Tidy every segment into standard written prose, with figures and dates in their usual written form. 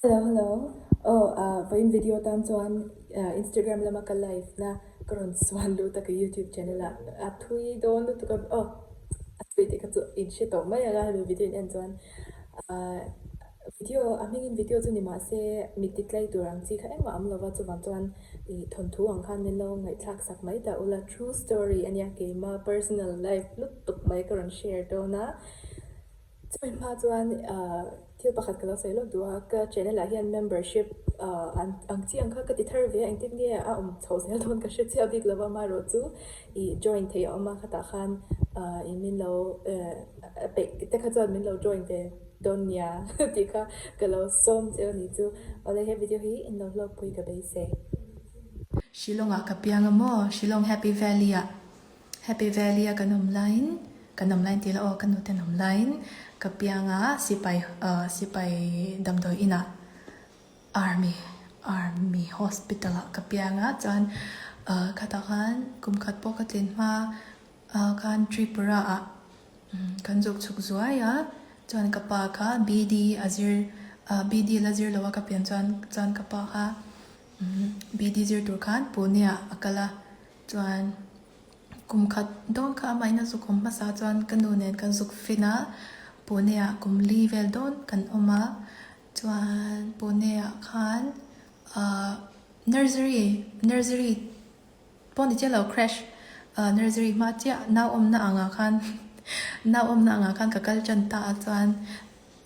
Hello hello aw ah vawiin video tan chuan Instagram lama ka live na ka rawn sual lut a ka YouTube channel ah a thui dawn lutuk a aw a thui tih kha chu in hre tawh mai ang a hemi video in en chuan ah video a hmingin video chu ni mah se mit ti tlai tur ang chi kha engmah a awm lo va chuvang chuan ih thawnthu ang khan min lo ngaihthlak sak mai ta ula true story ania keima personal life lutuk mai ka rawn share dawn a. Chumi hma chuan thil pakhat ka lo sawi lawk duh a, ka channel ah hian membership an ang chi ang kha ka ti thar ve a, engtin nge a awm chho zel dawn ka hre chiah bik lova amaherawh chu ih join theih a awm a, khatah khan ih min lo a peih te kha chuan min lo join ve dawn nia tih kha ka lo sawm che a ni chu. Awle he video hi in lo hlawkpui ka beisei. Shillong ah ka piang a maw? Shillong Happy Valley ah Happy Valley a kan awm laiin, kan awm laiin tih la aw, ka nute an awm laiin ka pianga sipai sipai damdawi inah army army hospital ah ka pianga chuan khatah khan kum khat pawh ka tlin hma khan Tripura ah kan zuk chhuk zuai a, chuan ka pa kha BD a zir BD la zir lo a ka pian chuan chuan ka pa kha BD zir tur khan Pune ah a kal a. Chuan kum khat dawn kha amahin a zuk awm hmasa chuan ka nu nen kan zuk fin a, Pune ah kum li vel dawn kan awm a, chuan Pune ah khan ahh nursery nursery pawh ni chiah lo creche ahh nursery hma chiah nau awmna angah khan nau awmna angah khan ka kal tan ta a chuan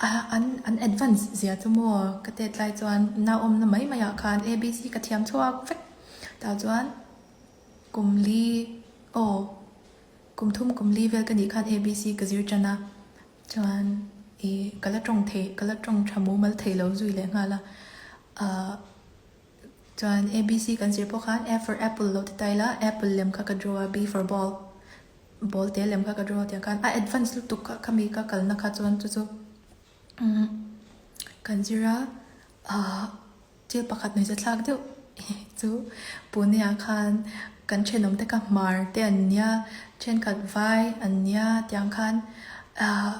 ah an an advance zia chu maw ka tet lai chuan nau awmna mai mai ah khan abc ka thiam chhuak vek tah chuan. Kum li aw kum thum kum li vel ka nih khan ABC ka zir tan a, chuan ih ka la tawng thei ka la tawng tha mumal thei lo zui leh nghal a, ah chuan ABC kan zir pawh khan A for apple lo ti ta ila apple lem kha ka draw a, B for ball ball te lem kha ka draw a tiang khan a advance lutuk kha khami ka kalna kha chuan chu chu kan zir a ah. Thil pakhat hmeichhe thlak deuh chu Pune ah khan kan thenawm te kha hmar te an nia, thenkhat vai an nia tiang khan ahh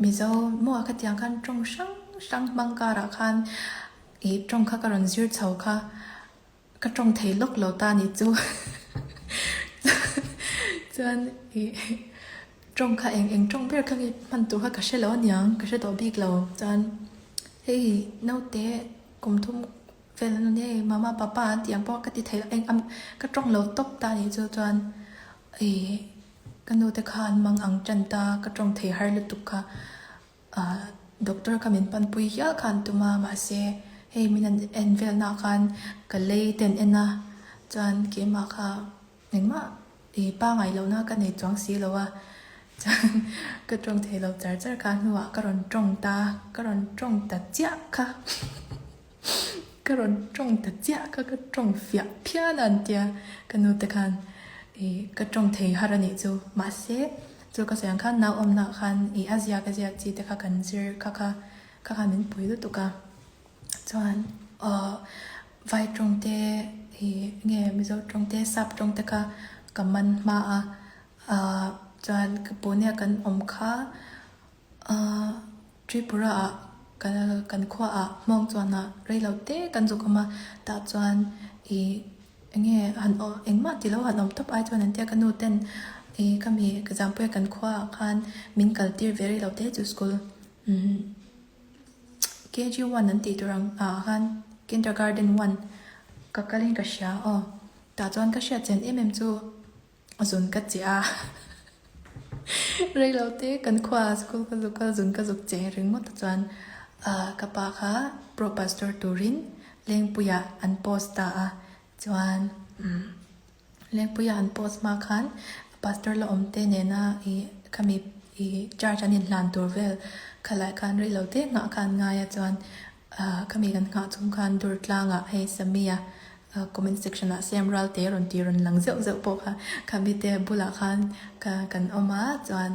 Mizo maw kha tiang khan tawng hrang hrang hmang karah khan ih tawng kha ka rawn zir chho kha ka tawng thei lawk lo ta ni chu chuan ih tawng kha eng eng tawng ber kha nge hman tur kha ka hre lo aniang ka hre tawh bik lo chuan hei naute. Kum thum vel an ni e, mama papa an tih ang pawh ka ti thei lo, eng am ka tawng lo tawp ta anih chu chuan ih ka nu te kha an mang ang tan ta, ka tawng thei har lutuk kha ah doctor kha min panpui hial kha an tum a mahse hei min an en vel nah khan ka lei te an en a chuan keimah kha Engmah i pangai lohna ka nei chuang si lo a, chuan ka tawng thei lo char char kha hnuah ka rawn tawng ta, ka rawn tawng ta chiah kha, ka rawn tawng ta chiah kha ka tawng fiah phian a an tia, ka nu te khan i ka tawng thei har a nih chu, mahse chu ka sawi ang khan nau awmnaah khan i a ziak a ziak chi te kha kan zir kha kha kha khan min pui lutuk a. Chuan ahh vai tawng te ih nge Mizo tawng te sap tawng te kha ka man hma a ahh chuan ka Pune a kan awm kha ahh Tripura ah ka kan khua ah hmawng chuan ah rei lo te kan zuk awm a tah chuan ih enge han aw engmah tih loh han awm tawp ai chuan an tia ka nu ten ih ka mi ka Zampuia kan khua ah khan min kal tir ve rei lo te chu school umm. KG one an tih tur ang ah khan kindergarten one ka kal in ka hria aw tah chuan ka hriat chian em em chu zun ka che a reilo te kan khua ah school ka zuk a zun ka zuk che ringawt a chuan ah ka pa kha pro pastor turin Lengpuiah an post ta a chuan umm. Lengpuia an post hma khan Pastor la awm te nena ih khami ih church an inhlan tur vel khalai khan rei lo te nghah khan ngai a chuan ah khami kan nghah chung khan dur tlangah hei Samia comment section ah Sam Ralte rawn tih rawn lang zeuh zeuh pawh kha khami te bulah khan ka kan awm a chuan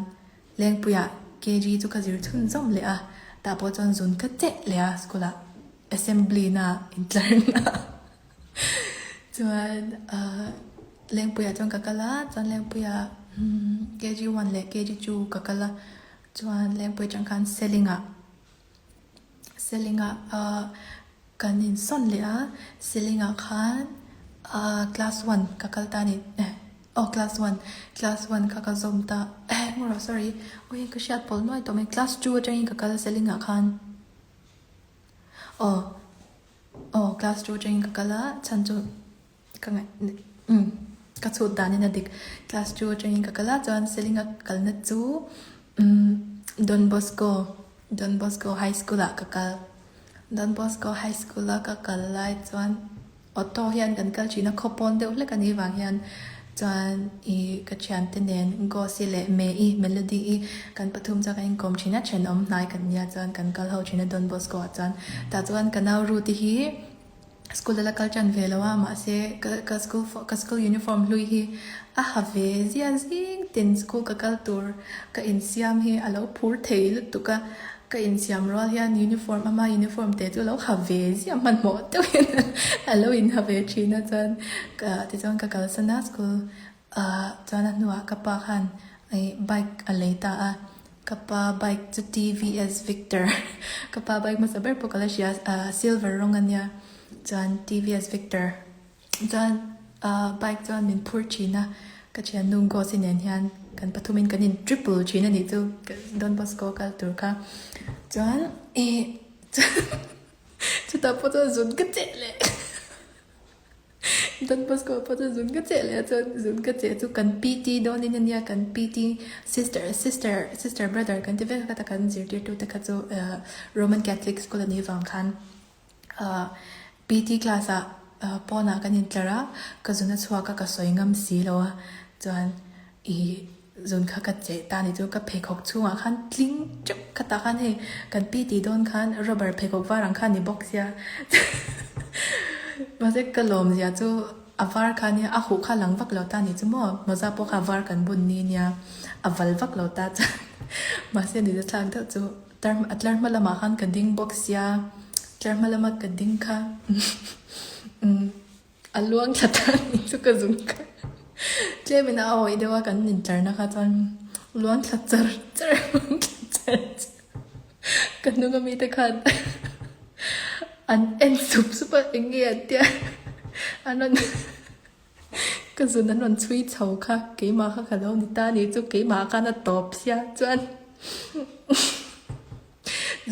Lengpuia KG chu ka zir chhunzawm leh a tah pawh chuan zun ka cheh leh a school ah assembly na intlarna. Chuan ahh Lengpuiah chuan ka kal a, chuan Lengpuiah KG one leh KG two ka kal a, chuan Lengpui atang khan Selingah. Selingah kan insawn leh a, Selingah khan class one ka kal ta a ni. Aw class one, class one kha ka zawm ta eh maw sorry ui ka hriat pawl nuai tawh mai class two atangin ka kal a Selingah khan aw aw class two atangin ka kal a chhan chu ka ngaih umm ka chhut danin a dik class two atangin ka kal a chuan Selinga kalna chu umm Don Bosco Don Bosco high school ah ka kal Don Bosco high school a ka kal lai chuan. Auto hian kan kal thin a, khaw pawn deuh hlek a nih vang hian chuan ih ka thiante nen Gos-i leh May-i, Melody-i kan pathum chuan kan inkawm thin a, thenawm hnai kan nia chuan kan kal ho thin a Don Bosco-ah chuan. Tah chuan ka nau Ruth-i hi school a la kal tan ve lo a, mahse ka ka school ka school uniform hlui hi a ha ve zia zing tin school ka kal tur ka insiam hi a lo phur thei lutuk a. Ka insiam rual hian uniform ama uniform te chu lo ha ve ziah hmanhmawh deuh hian a lo inha ve thin a chuan ka tichuan ka kalsan a school ah chuan a hnuah ka pa khan ih bike a lei ta a ka pa bike chu TVS Victor ka pa bike hmasa ber pawh ka la hria ah silver rawng a nia chuan TVS Victor. Chuan ahh bike chuan min phur thin a, ka thiannu Ghosi nen hian kan pathumin kan in triple thin a nih chu Don Bosco kal tur kha. Chuan ih chutah pawh chuan zun ka cheh leh Don Bosco ah pawh chuan zun ka cheh leh a chuan zun ka cheh chu kan PT dawnin a nia kan PT sister sister sister brother kan ti vek a kha ta kan zirtirtute kha chu ahh Roman Catholic school a nih vang khan. Ahh PT class ah pawnah kan intlar a, ka zun a chhuak a ka sawi ngam si lo a, chuan ih zun kha ka cheh ta ni chu ka pheikhawk chhungah khan tling teuh khatah khan hei kan PT dawn khan rubber pheikhawk var ang kha a ni bawk sia mahse ka lawm zia chu a var kha nia a huh kha lang vak lo ta ni chu maw mawza pawh kha a var kan bun ni nia a val vak lo ta chuan mahse ni chu thlak deuh chu. A tlar hma lamah khan ka ding bawk sia, tlar hma lama ka ding kha a luang thla ta ni chu ka zung kha tlemin a awih deuh a kan intlarna kha chuan luang thla char char luang thla char char ka hnung ami te khan an en sup sup a eng nge an tia an rawn Ka zun an rawn chhui chho kha keimah kha ka lo ni ta ni chu keimah khan a tawp sia chuan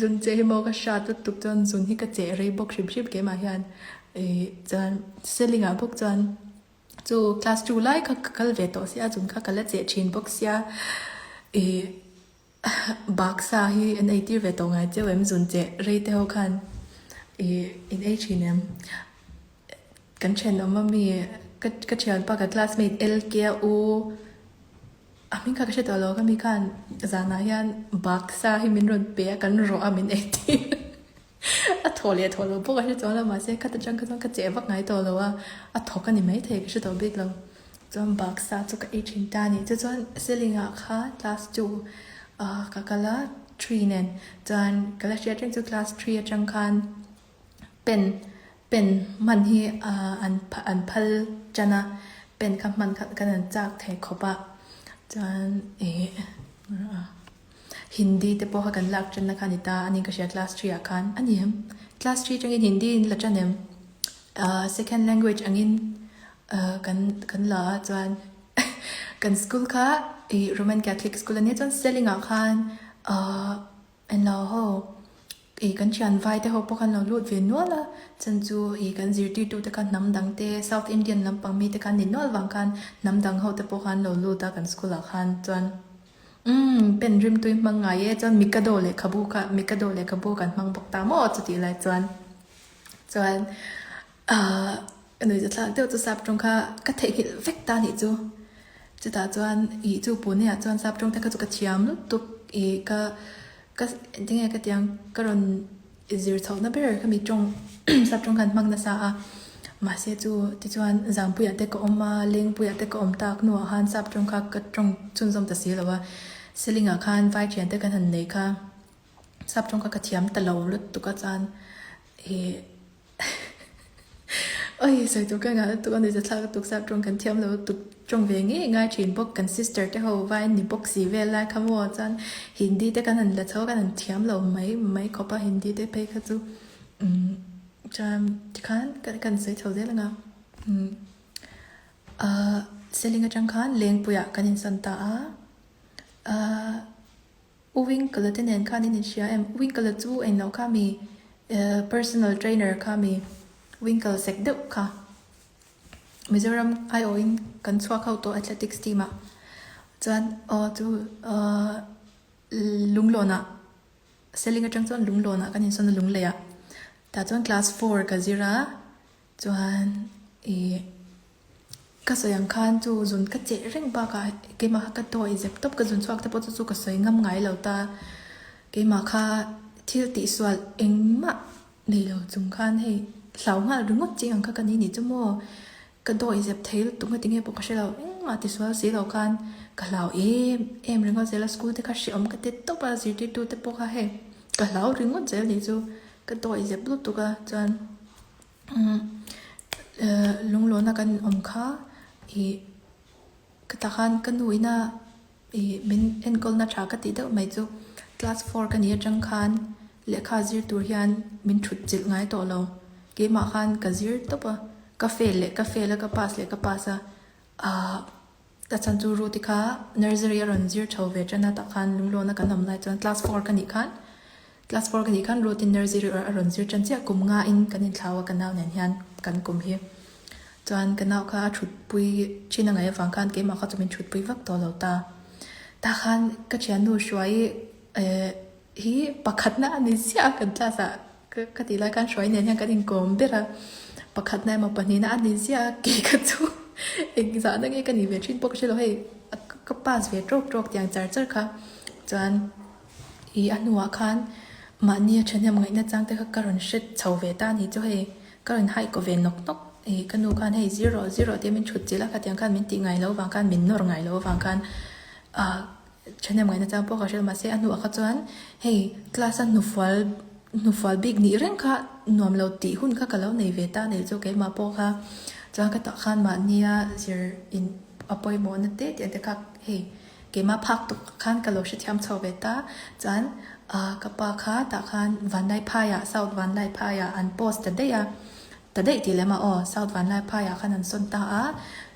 zun cheh hi maw ka hrat lutuk chuan zun hi ka cheh rei bawk hrim hrim keimah hian ih chuan seling ah bawk chuan chu class two lai kha ka kal ve tawh sia zun kha ka la cheh thin bawk sia ih baksa hi an ei tir ve tawh ngai cheu em zun cheh rei te ho khan ih in ei thin em. Kan thenawm a mi ka ka thianpa ka classmate LK a u a hming kha ka hre tawh lo ka mi khan zanah hian baksa hi min rawn pe a kan rawh a min ei tir a thaw leh thaw lo bawk a hre chuang lo mahse khata tang kha chuan ka cheh vak ngai tawh lo a a thawk a ni maithei ka hre tawh bik lo chuan baksa chu ka ei thin ta a ni chu chuan seling ah kha class two ah ka kal a three nen chuan ka la hriat reng chu class three atang khan. Pen pen hman hi an an phal tan a, pen kha hman kha kan han chak thei khawp a, chuan ih Hindi te pawh kha kan lak tanna kha a ni ta a ni ka hria class three ah khan a ni em? Class three atangin Hindi in la tan em? Ahh second language angin kan kan la a chuan kan school kha ih Roman Catholic school a nia chuan Seling ah khan ahh Englo ho, ih kan thian vai te ho pawh khan lo lut ve nual a, chan chu ih kan zirtirtu te kha hnam dang te South Indian lampang mi te khan ni nual vang khan hnam dang ho te pawh khan lo lut a kan school ah khan chuan umm pen rimtui hmang ngai e chuan Mikado lehkhabu kha Mikado lehkhabu kan hmang bawk ta maw chutih lai chuan chuan ahh ka nuih zathlak deuh chu sap tawng kha ka theihnghilh vek ta nih chu. Chutah chuan ih chu Pune ah chuan sap tawng te kha chu ka thiam lutuk ih ka ka engtinge ka tiang ka rawn zir chhohna ber kha mi tawng sap tawng khan hmang nasa a mahse chu tichuan Zampuiah te ka awm a Lengpuiah te ka awm tak hnuah khan sap tawng kha ka tawng chhunzawm ta si lo a Seling ah khan vai thian te kan han nei kha sap tawng kha ka thiam ta lo lutuk a chuan ih. Oi sawi tur ka ngah lutuk a nuihza thlak lutuk sap tawng kan thiam lo lutuk tawng ve ngei ngai thin bawk kan sister te ho vai ni bawk si vel lai kha maw chuan Hindi te kan han la chho a kan han thiam lo mai mai khawp a Hindi te phei kha chu umm chuan tikhan kan sawi chho zel ang a umm ahh Seling atang khan Lengpuiah kan insawn ta a ahh. U Winkle te nen khan in inhria em? Winkle chu englo kha mi personal trainer kha mi Winkle sek deuh kha. Mizoram aiawhin kan chhuak ho tawh athletics team ah chuan aw chu Lunglawnah Seling atang chuan Lunglawnah kan insawn a Lungleiah tah chuan class four ka zir a chuan ih. Ka sawi ang khan chu zun ka cheh reng bakah keimah kha ka dawi zep tawp ka zun chhuak te pawh chu chu ka sawi ngam ngai lo ta. Keimah kha thil tihsual engmah nei lo chung khan hei hlau nghal ringawt ching ang kha ka ni nih chu maw. Ka dawi zep thei lutuk nga tinge pawh ka hre lo engmah tisual si lo khan ka hlau em em ringawt zel a school te kha hreawm ka ti tawp a zirtirtu te pawh kha hei ka hlau ringawt zel nih chu ka dawi zep lutuk a chuan. Lunglawna kan awm kha ih ka tah khan ka nu ina ih min enkawlna tha ka tih deuh mai chu class four ka nih atang khan lehkha zir tur hian min thut chilh ngai tawh lo keimah khan ka zir tawp a ka fail leh ka fail a ka pass leh ka pass a ahh ka chhan chu Ruth-i kha nursery a rawn zir chho ve tan a tah khan lunglawna kan awm lai chuan class four ka nih khan Class four ka nih khan Ruth-in nursery a rawn zir tan chiah kum nga in kan inthlau a ka nau nen hian kan kum hi. Chuan ka nau kha a thutpui thin a ngaih avang khan keimah kha chu min thutpui vak tawh lo ta. Tah khan ka thiannu Hruai eh hi pakhatna a ni ziah a kan class ah ka tih lai khan Hruai nen hian kan inkawm ber a, pakhatna emaw pahnihna a ni ziah a kei kha chu engzahna nge ka nih ve thin pawh ka hre lo hei ka pass ve tawk tawk tiang char char kha chuan Ih a hnuah khan mahni a thahnem ngaihna chang te kha ka rawn hre chho ve ta a ni chu hei ka rawn haih kaw ve nawk nawk ih ka nu khan hei zir rawh zir rawh tia min thut chilh a khatiang khan min tih ngai loh avang khan min nawr ngai loh avang khan ah thahnem ngaihna chang pawh ka hre lo mahse a hnuah kha chuan hei class a hnufual hnufual bik nih reng kha nuam lo tih hun kha ka lo nei ve ta a ni chu keimah pawh kha chuan ka tah khan mahnia zir in a pawimawhna te tih ang te kha hei. Keimah phak tuk khan ka lo hrethiam chho ve ta. Chuan ka pa kha tah khan Vanlaiphaiah, South Vanlaiphaiah an post ta daih a, ta daih tih lem a aw, South Vanlaiphaiah khan an sawn ta a.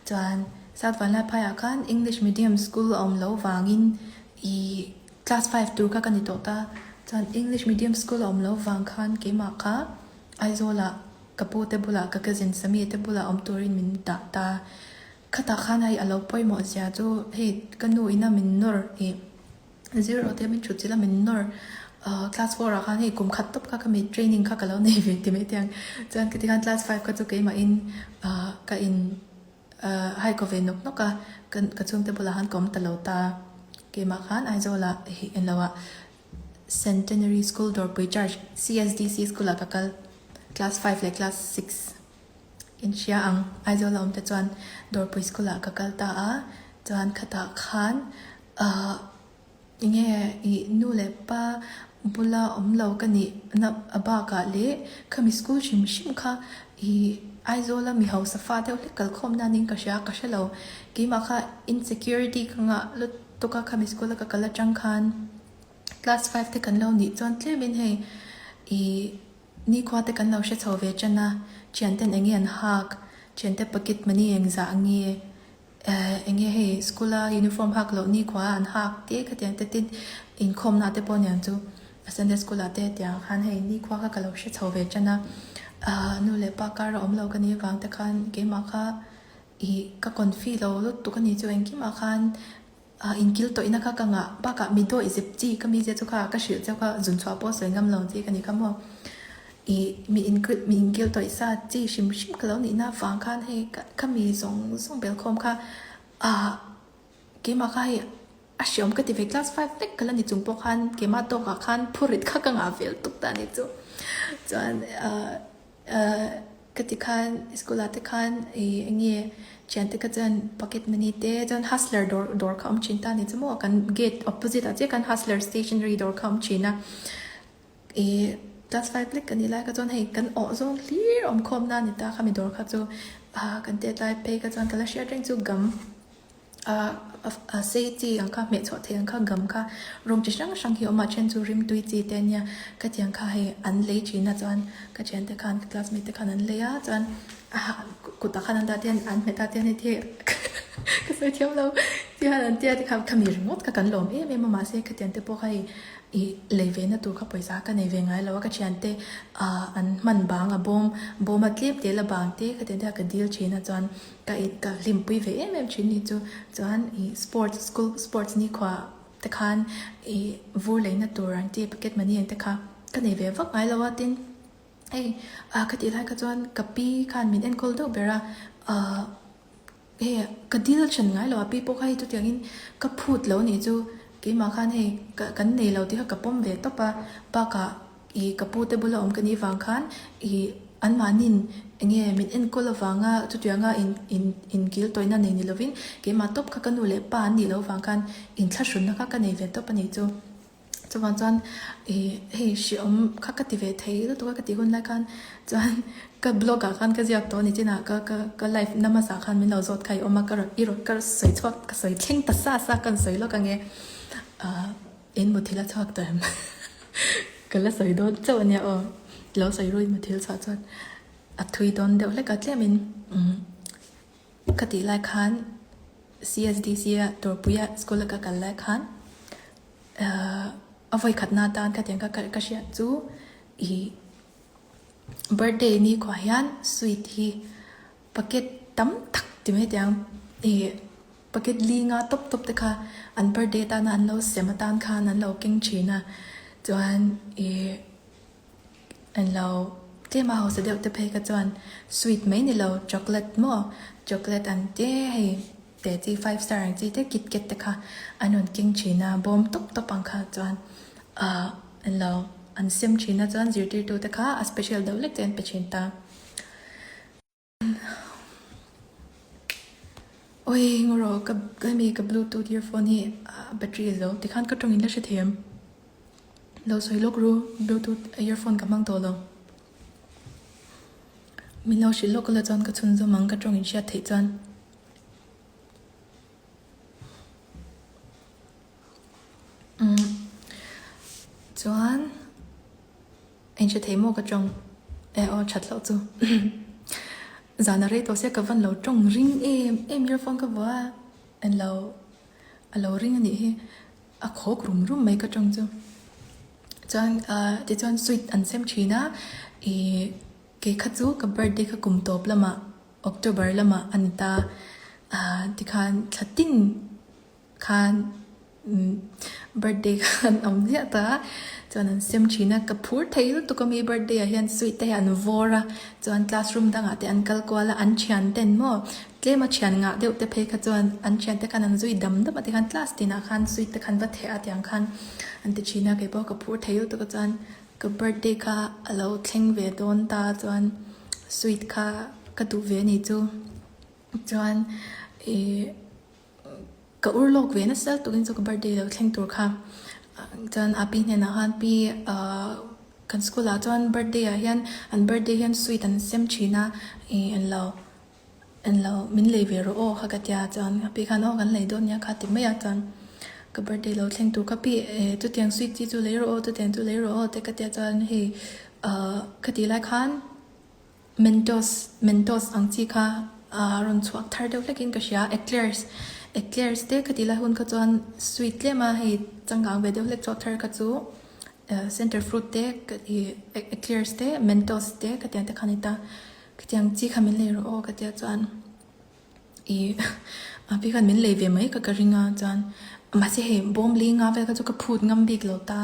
Chuan South Vanlaiphaiah khan English medium school a awm lo vangin ih class five tur kha ka ni tawh ta. Chuan English medium school a awm lo vang khan keimah kha Aizawlah ka pu te bulah ka cousin Samia te bulah awm turin min dah ta. Khatah khan hei a lo pawimawh zia chu hei ka nu ina min nawr ih zir rawh te min thut chilh a min nawr ah class four ah khan hei kum khat tawp kha ka mi training kha ka lo nei ve ti mai te ang chuan khiti khan class five kha chu keimahin ah ka in ah hai kaw ve nawk nawk a ka ka chhungte bulah khan ka awm ta lo ta keimah khan Aizawl ah hih englo ah Centenary School Dawrpui Church CSDC school ah ka kal class five leh class six. Inhria ang, Aizawl a awm te chuan Dawrpui school ah ka kal ta a, chuan khatah khan ahh enge ih nu leh pa bula awm lo ka nih na a bakah leh khami school hrim hrim kha ih Aizawl a mi hausa fa deuh hlek kal khawm nan in ka hria ka hre lo keimah kha insecurity ka ngah lutuk a khami school a ka kal atang khan class five te kan lo nih chuan tlem in hei ih. Nikhua te kan lo hre chho ve ṭan a, ṭhianten eng nge an hak, ṭhiante pocket money eng zah nge, eh eng nge hei school a uniform hak loh nikhua a an hak te khatiang te tin inkhawmna te pawh aniang chu Sunday school ah te tiang khan hei nikhua kha ka lo hre chho ve ṭan a, ah nu leh pa kar a awm lo ka nih avang te khan keimah kha ih ka confi lo lutuk a ni chu engkimah khan Ah inkil tawihna kha ka ngah bakah mi dawih zep chi ka mizia chu kha ka hrilh cheu kha zun chhuah pawh sawi ngam lo chi ka ni kha maw. Ih mi inkil mi inkil tawih sa chi hrim hrim ka lo nihna vang khan hei ka ka mi zawng zawng bel khawm kha ah keimah kha hei a hriawm ka ti ve class five vek ka la ni chung pawh khan keimah tawkah khan phurit kha ka ngah vel tuk ta ni chu chuan ah Ahh ka ti khan school ah te khan ih eng nge thian te kha chuan pocket money te chuan hustler dawr dawr kha awm thin ta ni chu maw kan gate opposite ah chiah khan hustler stationery dawr kha awm thin a ih. Class 5 lek ka nih lai kha chuan hei kan awh zawng hlir awm khawm na a ni ta khami dawr kha chu ah kan tet lai phei kha chuan ka la hriat reng chu gam ah a sei chi ang kha hmeh chhuah theih ang kha gam kha rawng chi hrang hrang hi a awm a then chu rimtui chi te ania ka tiang kha hei an lei thin a chuan ka thiante khan ka classmate te khan an lei a chuan kutah khan an dah te hian an hmet a te hian heti ka sawi thiam lo ti hian an tia tikhan khami ringawt kha kan lawm em em a mahse khatiang te pawh kha hei ih lei ve na tur kha pawisa ka nei ve ngai lo a ka thiante ah an hman bang a bawm bawm a tlem tel a bang te khatiang te kha ka dil thin a chuan ka in ka hlimpui ve em em thin ni chu chuan ih sports school sports nikhua te khan ih vur leina tur an tih pocket money ang te kha ka nei ve vak ngai lo a tin. Hei ah ka tih lai kha chuan ka pi khan min enkawl deuh ber a, ah hei ka dil then ngai lo a pi pawh kha hei chutiangin ka phut lo nih chu keimah khan hei ka kan nei lo tih kha ka pawm ve tawp a, bakah ih ka pu te bula awm ka nih vang khan ih anmahni'n eng nge min enkawl avanga chutianga in in inkil tawihna nei ni lovin keimah tawp kha ka nu leh pa an nih loh vang khan inthlahrunna kha ka nei ve tawp a nih chu. Chuvang chuan ih hei hreawm kha ka ti ve thei lutuk a ka tih hun lai khan chuan ka blog ah khan ka ziak tawh a ni chinah ka ka ka life na hmasa khan min lo zawt kha i awm a ka rawn i rawn ka sawi chhuak ka sawi thleng ta sa sa ka rawn sawi lawk ange ah in muthilh a chhuak tawh em ka la sawi dawn chauh ania aw lo sawi ru in muthilh chhuah chuan a thui dawn deuh hlek a tlemin umm ka tih lai khan C_S_D_C a Dawrpuia school a ka kal lai khan. A vawi khatna atan ka tiang ka ka hriat chu ih birthday ni khuah hian sweet hi packet tam tak ti mai tiang ih packet li nga tawp tawp te kha an birthday atana an lo sem atan khan an lo keng thin a chuan ih an lo tlem a hausa deuh te phei kha chuan sweet mai ni lo chocolate maw chocolate an te hei. Te chi five star ang chi te kit kat te kha an rawn keng thin a, bawm tawp tawp ang kha chuan ahh an lo an sem thin a chuan zirtirtu te kha a special deuh lek te an pe thin ta. Awii ngaw rawh ka hemi ka bluetooth earphone hi a battery a zo tikhan ka tawng in la hre thei em? Lo sawi lawk ru bluetooth earphone ka hmang tawh lo. Min lo hrilh lawk la chuan ka chhunzawm ang ka tawng in hriat theih chuan. Umm chuan eng hre thei maw ka tawng eh aw that loh chu zan a rei tawh sia ka van lo tawng ring em em earphone ka vuah a en lo a lo ring a nih hi a khawk rum rum mai ka tawng chu chuan ah tichuan sweet an sem thin a ih kei kha chu ka birthday kha kum tawp lamah. October lamah a ni ta. Tikhan thla tin khan birthday kha an awm ziah ta a, chuan an sem thin a, ka phur thei lutuk a mi birthday ah hian sweet te hi an vawr a, chuan classroom dangah te an kal kual a, an thian ten maw tlem a thian ngah deuh te phei kha chuan an thian te khan an zui dam dam a tikhan class tinah khan sweet te khan va theh a tiang khan an ti thin a, keipawh ka phur thei lutuk a chuan Ka birthday kha a lo thleng ve dawn ta chuan sweet kha ka duh ve anih chu chuan ih ka ur lawk ve nasa tukin chu ka birthday lo thleng tur kha chuan a pi hnenah khan pi ah kan school ah chuan birthday ah hian an birthday hian sweet an sem thin a ih an lo. Englo, min lei ve rawh aw kha ka tia chuan ka pi khan aw kan lei dawn nia kha ti mai a chuan ka birthday lo thleng tur ka pi eh chutiang sweet chi chu lei rawh aw chutiang chu lei rawh aw te ka tia chuan hei ah ka tih lai khan Mentos Mentos ang chi kha ah rawn chhuak thar deuh hlekin ka hria eclairs eclairs te ka tih lai hun kha chuan sweet tlem a hei changkang ve deuh hlek chhuak thar kha chu center fruit te ih eclairs te Mentos te ka tiang te kha a ni ta. Khitiang chi kha min lei rawh aw ka tia chuan ih a pi khan min lei ve mai ka ka ring a chuan mahse hei bawm li nga vel kha chu ka phut ngam bik lo ta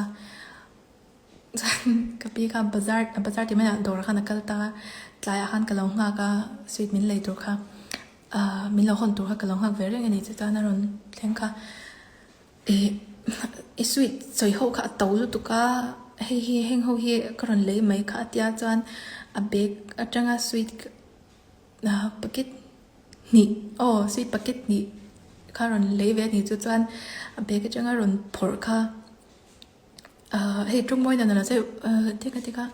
chuan ka pi kha bazar bazar tih maiah dawrah khan a kal ta a tlaiah khan ka lo nghak a sweet min lei tur kha ah min lo hawn tur kha ka lo nghak ve reng a ni chu chuan a rawn thleng kha. Ih i sweet sawi ho kha a to lutuk a, hei hi heng ho hi ka rawn lei mai kha a tia chuan a bag atanga sweet packet hnih aw sweet packet hnih kha rawn lei ve a ni chu chuan a bag atanga rawn phawrh kha. Ahh hei tawngmawi dan a lo che tika tika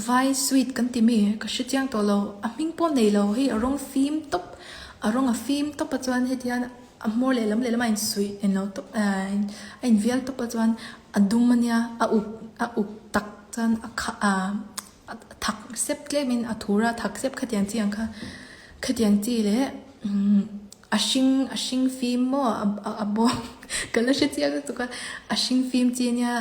vai sweet kan ti mi ka hre chiang tawh lo a hming pawh nei lo hei a rawng fim tawp a rawng a fim tawp a chuan heti hian a hmawr lehlam lehlam a insuih englo tawp ahh a invial tawp a chuan a dum a nia a uk a uk tak chuan a kha ahh a thak sep tlem in a thur a thak sep khatiang chi ang kha khatiang chi leh umm a hring a hring fim maw a bawm ka la hre chiang lutuk a a hring fim chi ania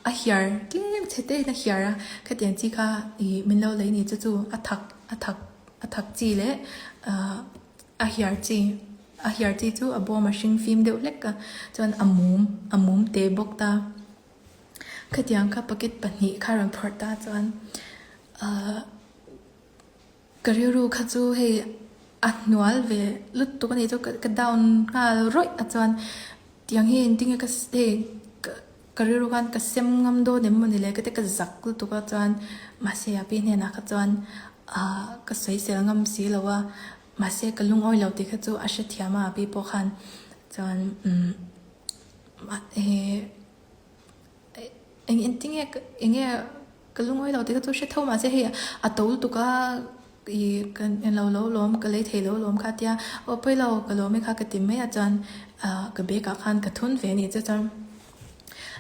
a hiar tlem chhe te in a hiar a khatiang chi kha ih min lo lei ni chu chu a thak a thak a thak chi leh ahh a hiar chi a hiar chi chu a bawm a hring fim deuh hlek a chuan a mum a mum te bawk ta. Khatiang kha packet pahnih kha rawn phawrh ta chuan ahh ka rilru kha chu hei a hnual ve lutuk a nih chu ka down nghal rawih a chuan tiang hi engtin nge ka hei ka rilru khan ka sem ngam dawn em mawni le ka ti ka zak lutuk a chuan mahse a pi hnenah kha chuan ahh ka sawisel ngam si lo a mahse ka lungawi lo tih kha chu a hrethiam a a pi pawh khan chuan umm. Eng engtinge enge ka lungawi lo tih kha chu hre tho mahse hei a to lutuk a ih ka englo lo lawm ka lei thei lo lawm kha tia aw pawi lo ka lawm e kha ka ti mai a chuan ah ka bag ah khan ka thun ve a nih chu chuan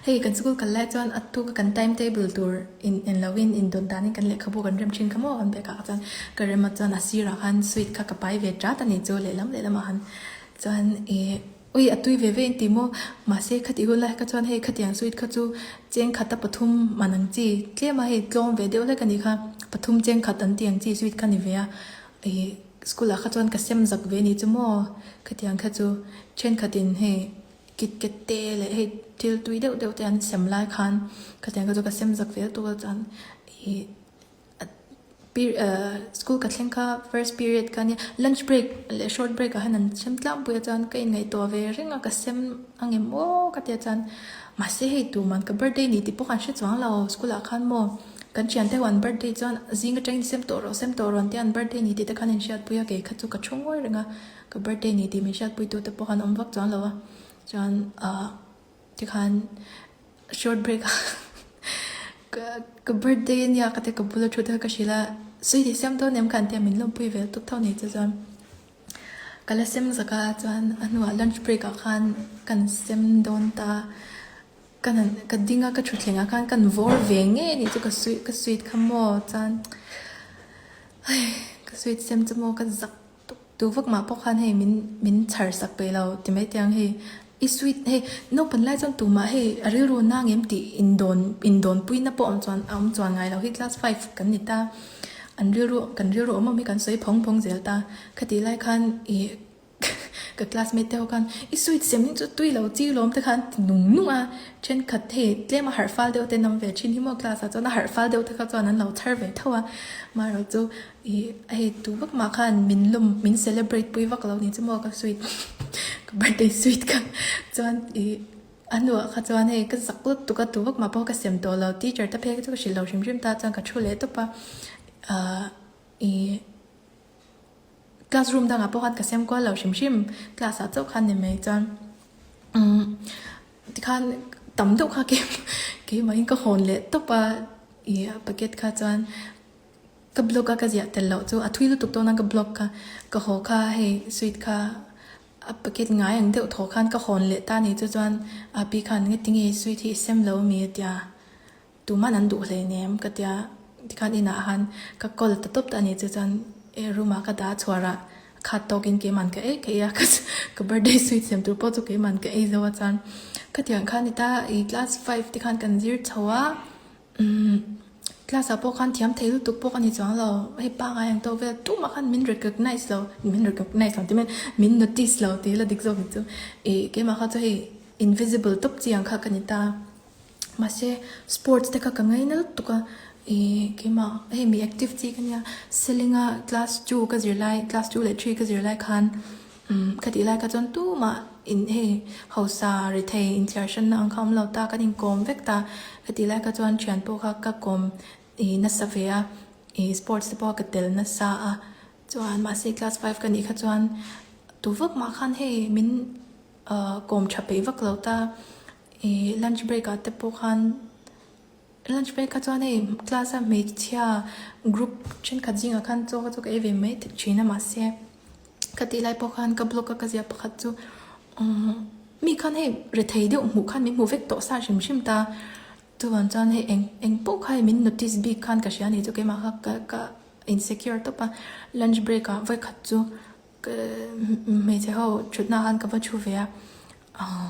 hei kan school kal lai chuan a tuk a kan time table tur in englo in indawt danin kan lehkhabu kan rem thin kha maw kan bag ah chuan ka rem a chuan a sirah khan sweet kha ka pai ve tat a nih chu lehlam lehlam ah khan chuan ih. Ui a tui ve ve in ti maw? Mahse khatih hun lai kha chuan hei khatiang sweet kha chu cheng khat a pathum man ang chi tlem a hei tlawm ve deuh hlek a nih kha pathum cheng khat an tih ang chi sweet kha ni ve a ih school ah kha chuan ka sem zak ve a nih chu maw khatiang kha chu thenkhat in hei kitket te leh hei thil tui deuh deuh te an sem lai khan khatiang kha chu ka sem zak ve lutuk a chuan ih. School ka thleng kha first period kha ania lunch break leh short break ah hian an sem tlangpui a chuan ka inngaihtuah ve reng a ka sem ang em aw ka tia chuan mahse hei tuman ka birthday ni tih pawh khan hre chuang lo school ah khan maw kan thiante ho an birthday chuan zing atangin sem tawh rawh sem tawh rawh an tia an birthday ni tih te khan inhriatpui a kei kha chu ka thu ngawi reng a ka birthday ni tih min hriatpui tu te pawh khan awm vak chuang lo a chuan ah. Tikhan short break a ka birthday ania ka ti ka bula thu te kha ka hrilh a sawi leh siam dawn em kha an tia min lawmpui ve lutuk tho nei chu chuan ka la sem zak a chuan a hnuah lunch break ah khan kan sem dawn ta ka han ka ding a ka thutthleng ah khan kan vawr ve ngei anih chu ka sweet ka sweet kha maw chuan hei ka sweet sem chu maw ka zak Tu vak mah pawh khan hei min min chhar sak peih lo ti mai tiang hei i sweet hei naupang lai chuan tumah hei a rilru nang em tih indawn indawnpui na pawh awm chuan a awm chuan ngai lo hi class five kan ni ta an rilru kan rilru awm awm hi kan sawi phawng phawng zel ta khatih lai khan ih ka classmate te ho khan i sweet sem hi chu tui lo chi lawm te khan ti nung nung a thenkhat hei tlem a harh fal deuh te an awm ve thin hi maw class ah chuan a harh fal deuh te kha chuan an lo chhar ve tho a amaherawhchu chu Ih hei tu vak mah khan min lawm min celebrate pui vak lo ni chu maw ka sweet ka birthday sweet kha chuan ih a hnuah kha chuan hei ka zak lutuk a tu vak mah pawh ka sem tawh lo teacher te phei kha chu ka hrilh lo hrim hrim ta chuan ka thu leh tawp a ah ih classroom dangah pawh khan ka sem kual lo hrim hrim class ah chauh khan ni mai chuan umm tikhan tam deuh kha keimah in ka hawn leh tawp a ih packet kha chuan. Ka blog a ka ziah tel loh chu a thui lutuk dawn a ka blog kha ka haw kha hei sweet kha a packet ngai ang deuh thaw khan ka hawn leh ta ni chu chuan a pi khan nge tinge sweet hi i sem lo ami a tia tuman an duh hleinem ka tia tikhan inah han ka call ta tawp ta a ni chu chuan e room ah ka dah a chhuar ah khat tawkin keiman ka ei ka ei a ka birthday sweet sem tur pawh chu keiman ka ei zo a chuan khatiang khan ni ta i class five te khan kan zir chho a. Umm class ah pawh khan thiam thei lutuk pawh ka ni chuang lo, hei pangai ang tawk vel tumah khan min recognize lo, min recognize lo tih min notice lo tih la dik zawk ni chu ih keimah kha chu hei invisible tawp chi ang kha ka ni ta mahse sports te kha ka ngaina lutuk a ih keimah hei mi active chi ka nia selinga class two ka zir lai class two leh three ka zir lai khan. Umm ka tih lai kha chuan tumah in hei hausa rethei inthiar hranna ang kha awm lo ta kan inkawm vek ta ka tih lai kha chuan thian pawh kha ka kawm ih nasa ve a ih sports te pawh ka tel nasa a chuan mahse class five ka nih kha chuan tu vak mah khan hei min ah kawm tha peih vak lo ta ih lunch break ah te pawh khan. Lunch break kha chuan hei class a hmeichhia group thenkhat zingah khan chaw kha chu ka ei ve mai thin a mahse ka tih lai pawh khan ka blog a ka ziah pakhat chu umm mi khan hei rethei deuh hmuh khan min hmu vek tawh sa hrim hrim ta chuvang chuan hei eng eng pawh kha hei min notice bik khan ka hria a ni chu keimah kha ka ka insecure tawp a lunch break ah vawikhat chu ka hmeichhe ho thutna ah khan ka va thu ve a ahh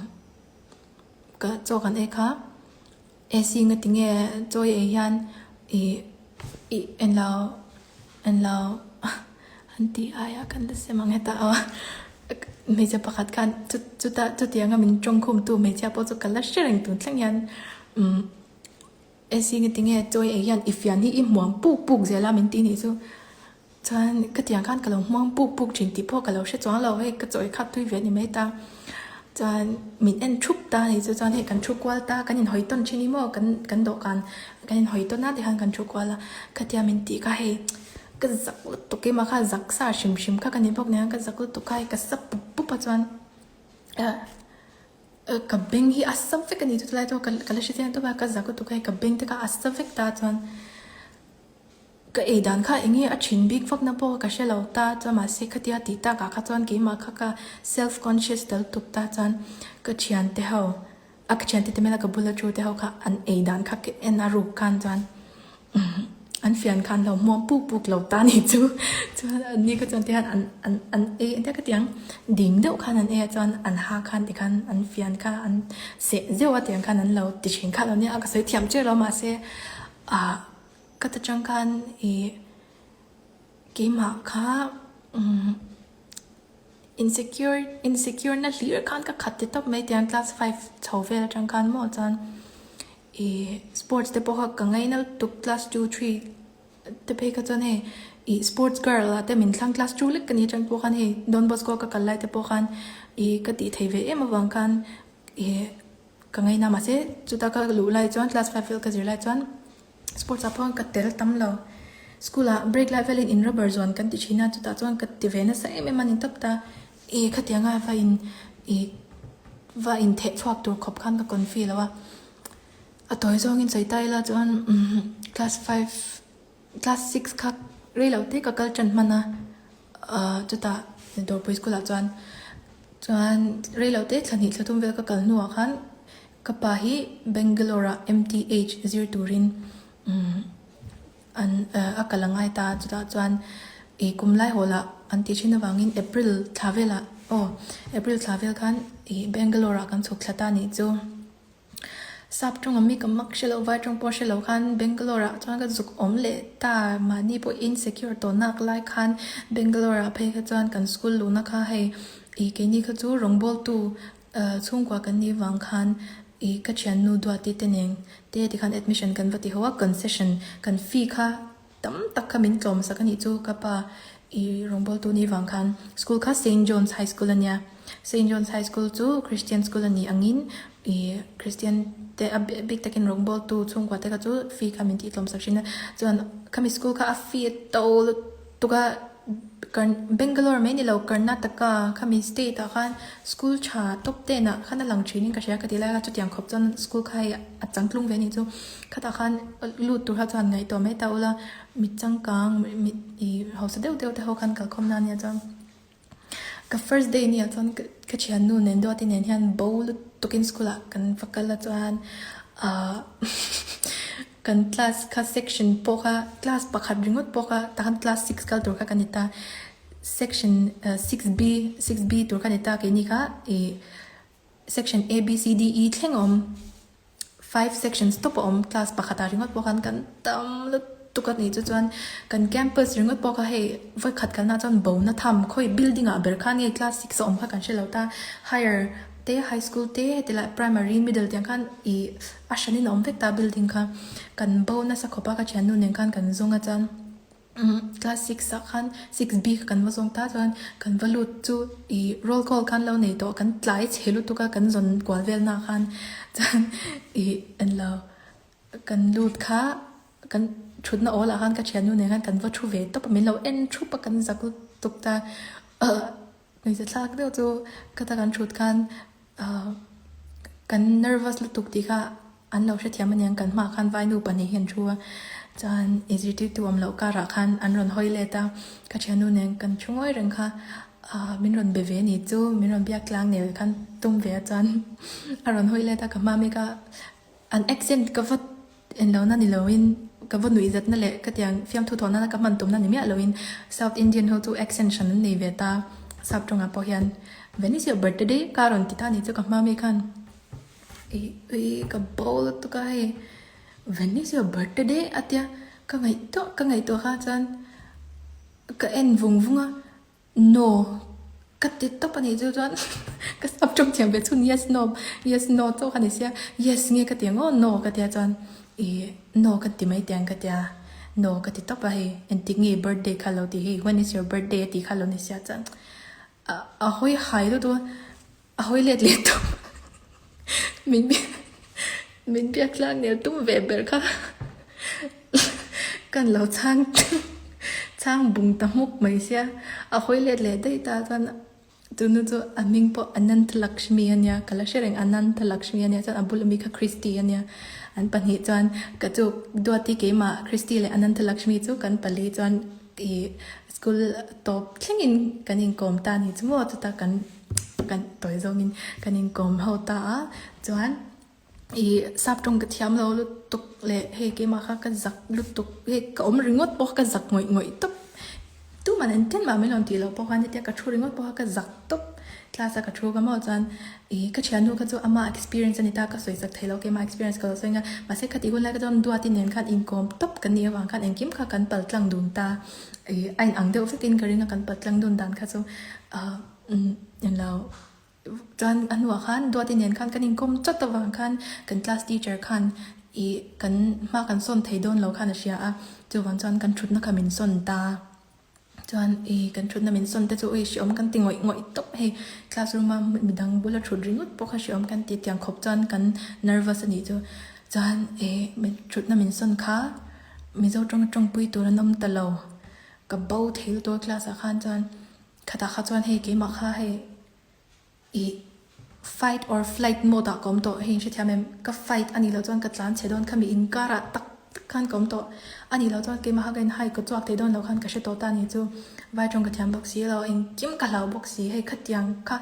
ka chaw kan ei kha. AC nga ti nge chawi ei hian ih ih en lo en lo an tih aia kan la sem ang heta aw hmeichhe pakhat khan chu chuta chutianga min tawngkhum tu hmeichhia pawh chu ka la hre reng tun thleng hian umm AC nga ti nge chawi ei hian i fian hi i hmuam puk puk zel a min tih nih chu. Chuan ka tiang khan ka lo hmuang puk puk thin tih pawh ka lo hre chuang lo, hei ka chaw i khap tui ve a ni mai ta. Chuan min en thup ta a ni chu chuan hei kan thu kual ta, kan inhawi tawn thin hi maw kan kan dawhkan kan inhawi tawn a tikhan kan thu kual a, khatia min tih kha hei ka zak lutuk keimah kha zak sa hrim hrim kha ka ni bawk nen ka zak lutuk kha hei ka sa pup pup a chuan ka beng hi a sa vek a ni chu tilai chu ka la hre chiang tawp a, ka zak lutuk a hei ka beng te kha a sa vek ta chuan. Ka ei dan kha eng nge a thin bik vak na pawh ka hre lo ta chuan mahse khatia tih tak ah kha chuan keimah kha ka self conscious tel tuk ta chuan ka thian te ho a ka thian te te hmel a ka bula thu te ho kha an ei dan kha ka en a ruk khan chuan an fian khan lo hmuam puk puk lo ta ni chu chuan an ni kha chuan ti hian an an an ei eng ka ti ang ding deuh khan an ei a chuan an ha khan tikhan an fian kha an seh zeuh a tiang khan an lo ti thin kha lo nia ka sawi thiam chiah lo mahse ah. Ka ta chang khan ih keimah kha umm insecure insecure na hlir khan ka khat ti tawp mai tiang class five chho vel atang khan maw chuan ih sports te pawh kha ka ngaina lutuk class two three te phei kha chuan hei ih sports girl ah te min thlang class two lek ka ni atang pawh khan hei Don Bosco ka kal lai te pawh khan ih ka tih theih ve em avang khan ih ka ngaina mahse chuta ka luh lai chuan class five vel ka zir lai chuan. Sports ah pawh ka tel tam lo. School ah break lai velin in rubber zawn kan ti thin a, chutah chuan ka ti ve nasa em em a ni tawp ta. Ih khatianga va in ih va in theh chhuak tur khawp khan ka confi lo a. A tawi zawngin sawi ta ila chuan umm class five class six kha rei lo te ka kal tan hman a. Ahh chutah Dawrpui school ah chuan chuan rei lo te thla hnih thla thum vel ka kal hnuah khan Ka pa hi Bangalore ah MTH zir turin an a kal a ngai ta a, chutah chuan ih kum lai hawl ah an tih thin avangin April thla velah aw April thla vel khan ih Bangalore ah kan chhuk thla ta a nih chu. Sap tawng a mi ka mak hre loh vai tawng pawh hre loh khan Bangalore ah chuan ka zuk awm leh ta, mahni pawh insecure tawh nak lai khan Bangalore ah phei kha chuan kan school luhna kha hei ih keini kha chu rawngbawltu Chhungkua kan nih vang khan ih ka thiannu Duati te nen te tikhan admission kan va ti ho a, concession kan fee kha tam tak kha min tlawm sak a nih chu ka pa ih rawngbawltu nih vang khan school kha Saint John's High School a nia, Saint John's High School chu Christian school a nih angin ih Christian te a bik takin rawngbawltu chhungkua te kha chu fee kha min tih tlawm sak thin a, chuan khami school kha a fee a to lutuk a. Bangalore mai ni lo Karnataka khami state ah khan school tha top ten ah khan a lang thin in ka hria ka ti lai a chutiang khawp chuan school kha hei a changtlung ve a nih chu khatah khan lut tur kha chuan ngaihtuah mai ta ula mi changkang mi ih hausa deuh deuh te ho khan kalkhawm na ania chuan ka first day nia chuan ka thiannu nen duati nen hian bo lutuk in school ah kan va kal a chuan ahh. Kan class kha section pawh kha class pakhat ringawt pawh kha takhan class six kal tur kha ka ni ta section 6B 6B tur kha ni ta keini kha ih section A B C D E thleng a awm five sections tawp a awm class pakhat ah ringawt pawh khan kan tam lutuk a nih chu chuan kan campus ringawt pawh kha hei vawikhat kalna chuan bona tham khawi building ah ber khan nge class six a awm kha kan hre lo ta higher te high school te heti lai primary middle tiang khan ih A hranin a awm vek ta building kha kan bo nasa khawp a ka thiannu nen khan kan zawng a chuan class six ah khan six B kha kan va zawng ta chuan kan va lut chu ih roll call khan lo nei tawh kan tlai chhe lutuk a kan zawn kual vel na khan chuan ih englo kan lut kha kan thutna awl ah khan ka thiannu nen khan kan va thu ve tawp a min lo en thup a kan zak lutuk ta Hmeichhe thlak deuh chu ka ta kan thut khan kan nervous lutuk tih kha. An lo hrethiam aniang kan hmaah khan vainu pahnih hi an thu a, chuan i zirtirtu awm loh karah khan an rawn hawi let a, ka thiannu nen kan thu ngawi reng kha ah min rawn be ve ni chu min rawn biak tlang nel khan tum ve a chuan a rawn hawi let a ka hma mek a an accent ka va en lohna ni loin ka va nuih zatna leh ka tiang fiamthu thawh nana ka hman tumna ni miah loin South Indian ho chu accent hran an nei ve ta sap tawngah pawh hian When is your birthday? ka rawn ti ta ni chu ka hma mek khan. Ih ui ka bo lutuk a hei when is your birthday a tia ka ngaihtuah ka ngaihtuah kha chuan ka en vung vung a no ka ti tawp a nih chu chuan ka sap tawng thiam ve chhun yes no yes no chauh kha ni sia yes nge ka ti ang aw no ka tia chuan ih no ka ti mai teh ang ka tia no ka ti tawp a hei engtik nge birthday kha lo ti hei when is your birthday a tih kha lo ni sia chuan a hawi hai lutuk a. A hawi let leh tawp. Min min biak tlang nel tum ve ber kha kan lo chhang chhang bung ta hmuk mai sia. A hawi let leh daih ta chuan tunu chu a hming pawh Anant Lakshmi a nia, ka la hre reng Anant Lakshmi a nia chuan a bula mi kha Christy a nia. An pahnih chuan ka chu Duati keimah Christy leh Anant Lakshmi chu kan pali chuan ih school tawp thlengin kan inkawm ta a ni chu maw chutah kan kan tawi zawngin kan inkawm ho ta a chuan ih sap tawng ka thiam lo lutuk leh hei keimah kha ka zak lutuk hei ka awm ringawt pawh ka zak ngawih ngawih tawp tuman engtin mah min rawn tih loh pawh khan hetia ka thu ringawt pawh kha ka zak tawp class a ka thu ka maw chuan ih ka thiannu kha chu ama experience a ni ta ka sawi chak thei lo keimah experience ka lo sawi ang a mahse khatih hun lai kha chuan duati nen khan inkawm tawp kan nih avang khan engkim kha kan pal tlang dun ta ih a inang deuh vekin ka ring a kan pal tlang dun dan kha chu ah. Umm englo chuan a hnuah khan Duati nen khan kan inkawm chawt avang khan kan class teacher khan ih kan hma kan sawn thei dawn lo khan a hria a, chuvang chuan kan thutna kha min sawn ta chuan ih kan thutna min sawn te chu ui hreawm kan ti ngawih ngawih tawp hei classroom a midang bula thut ringawt pawh kha hreawm kan ti tiang khawp chuan kan nervous a nih chu chuan ih thutna min sawn kha Mizo tawng tawngpui tur an awm ta lo ka bo thei lutuk a class ah khan chuan. Khatah kha chuan hei keimah kha hei ih fight or flight mode ah ka awm tawh hei in hrethiam em? Ka fight a nih loh chuan ka tlan chhe dawn khami inkarah tak tak khan ka awm tawh a nih loh chuan keimah kha ka in hike ka chhuak thei dawn loh khan ka hre tawh ta a nih chu vai tawng ka thiam bawk si lo engkim ka hlau bawk si hei khatiang kha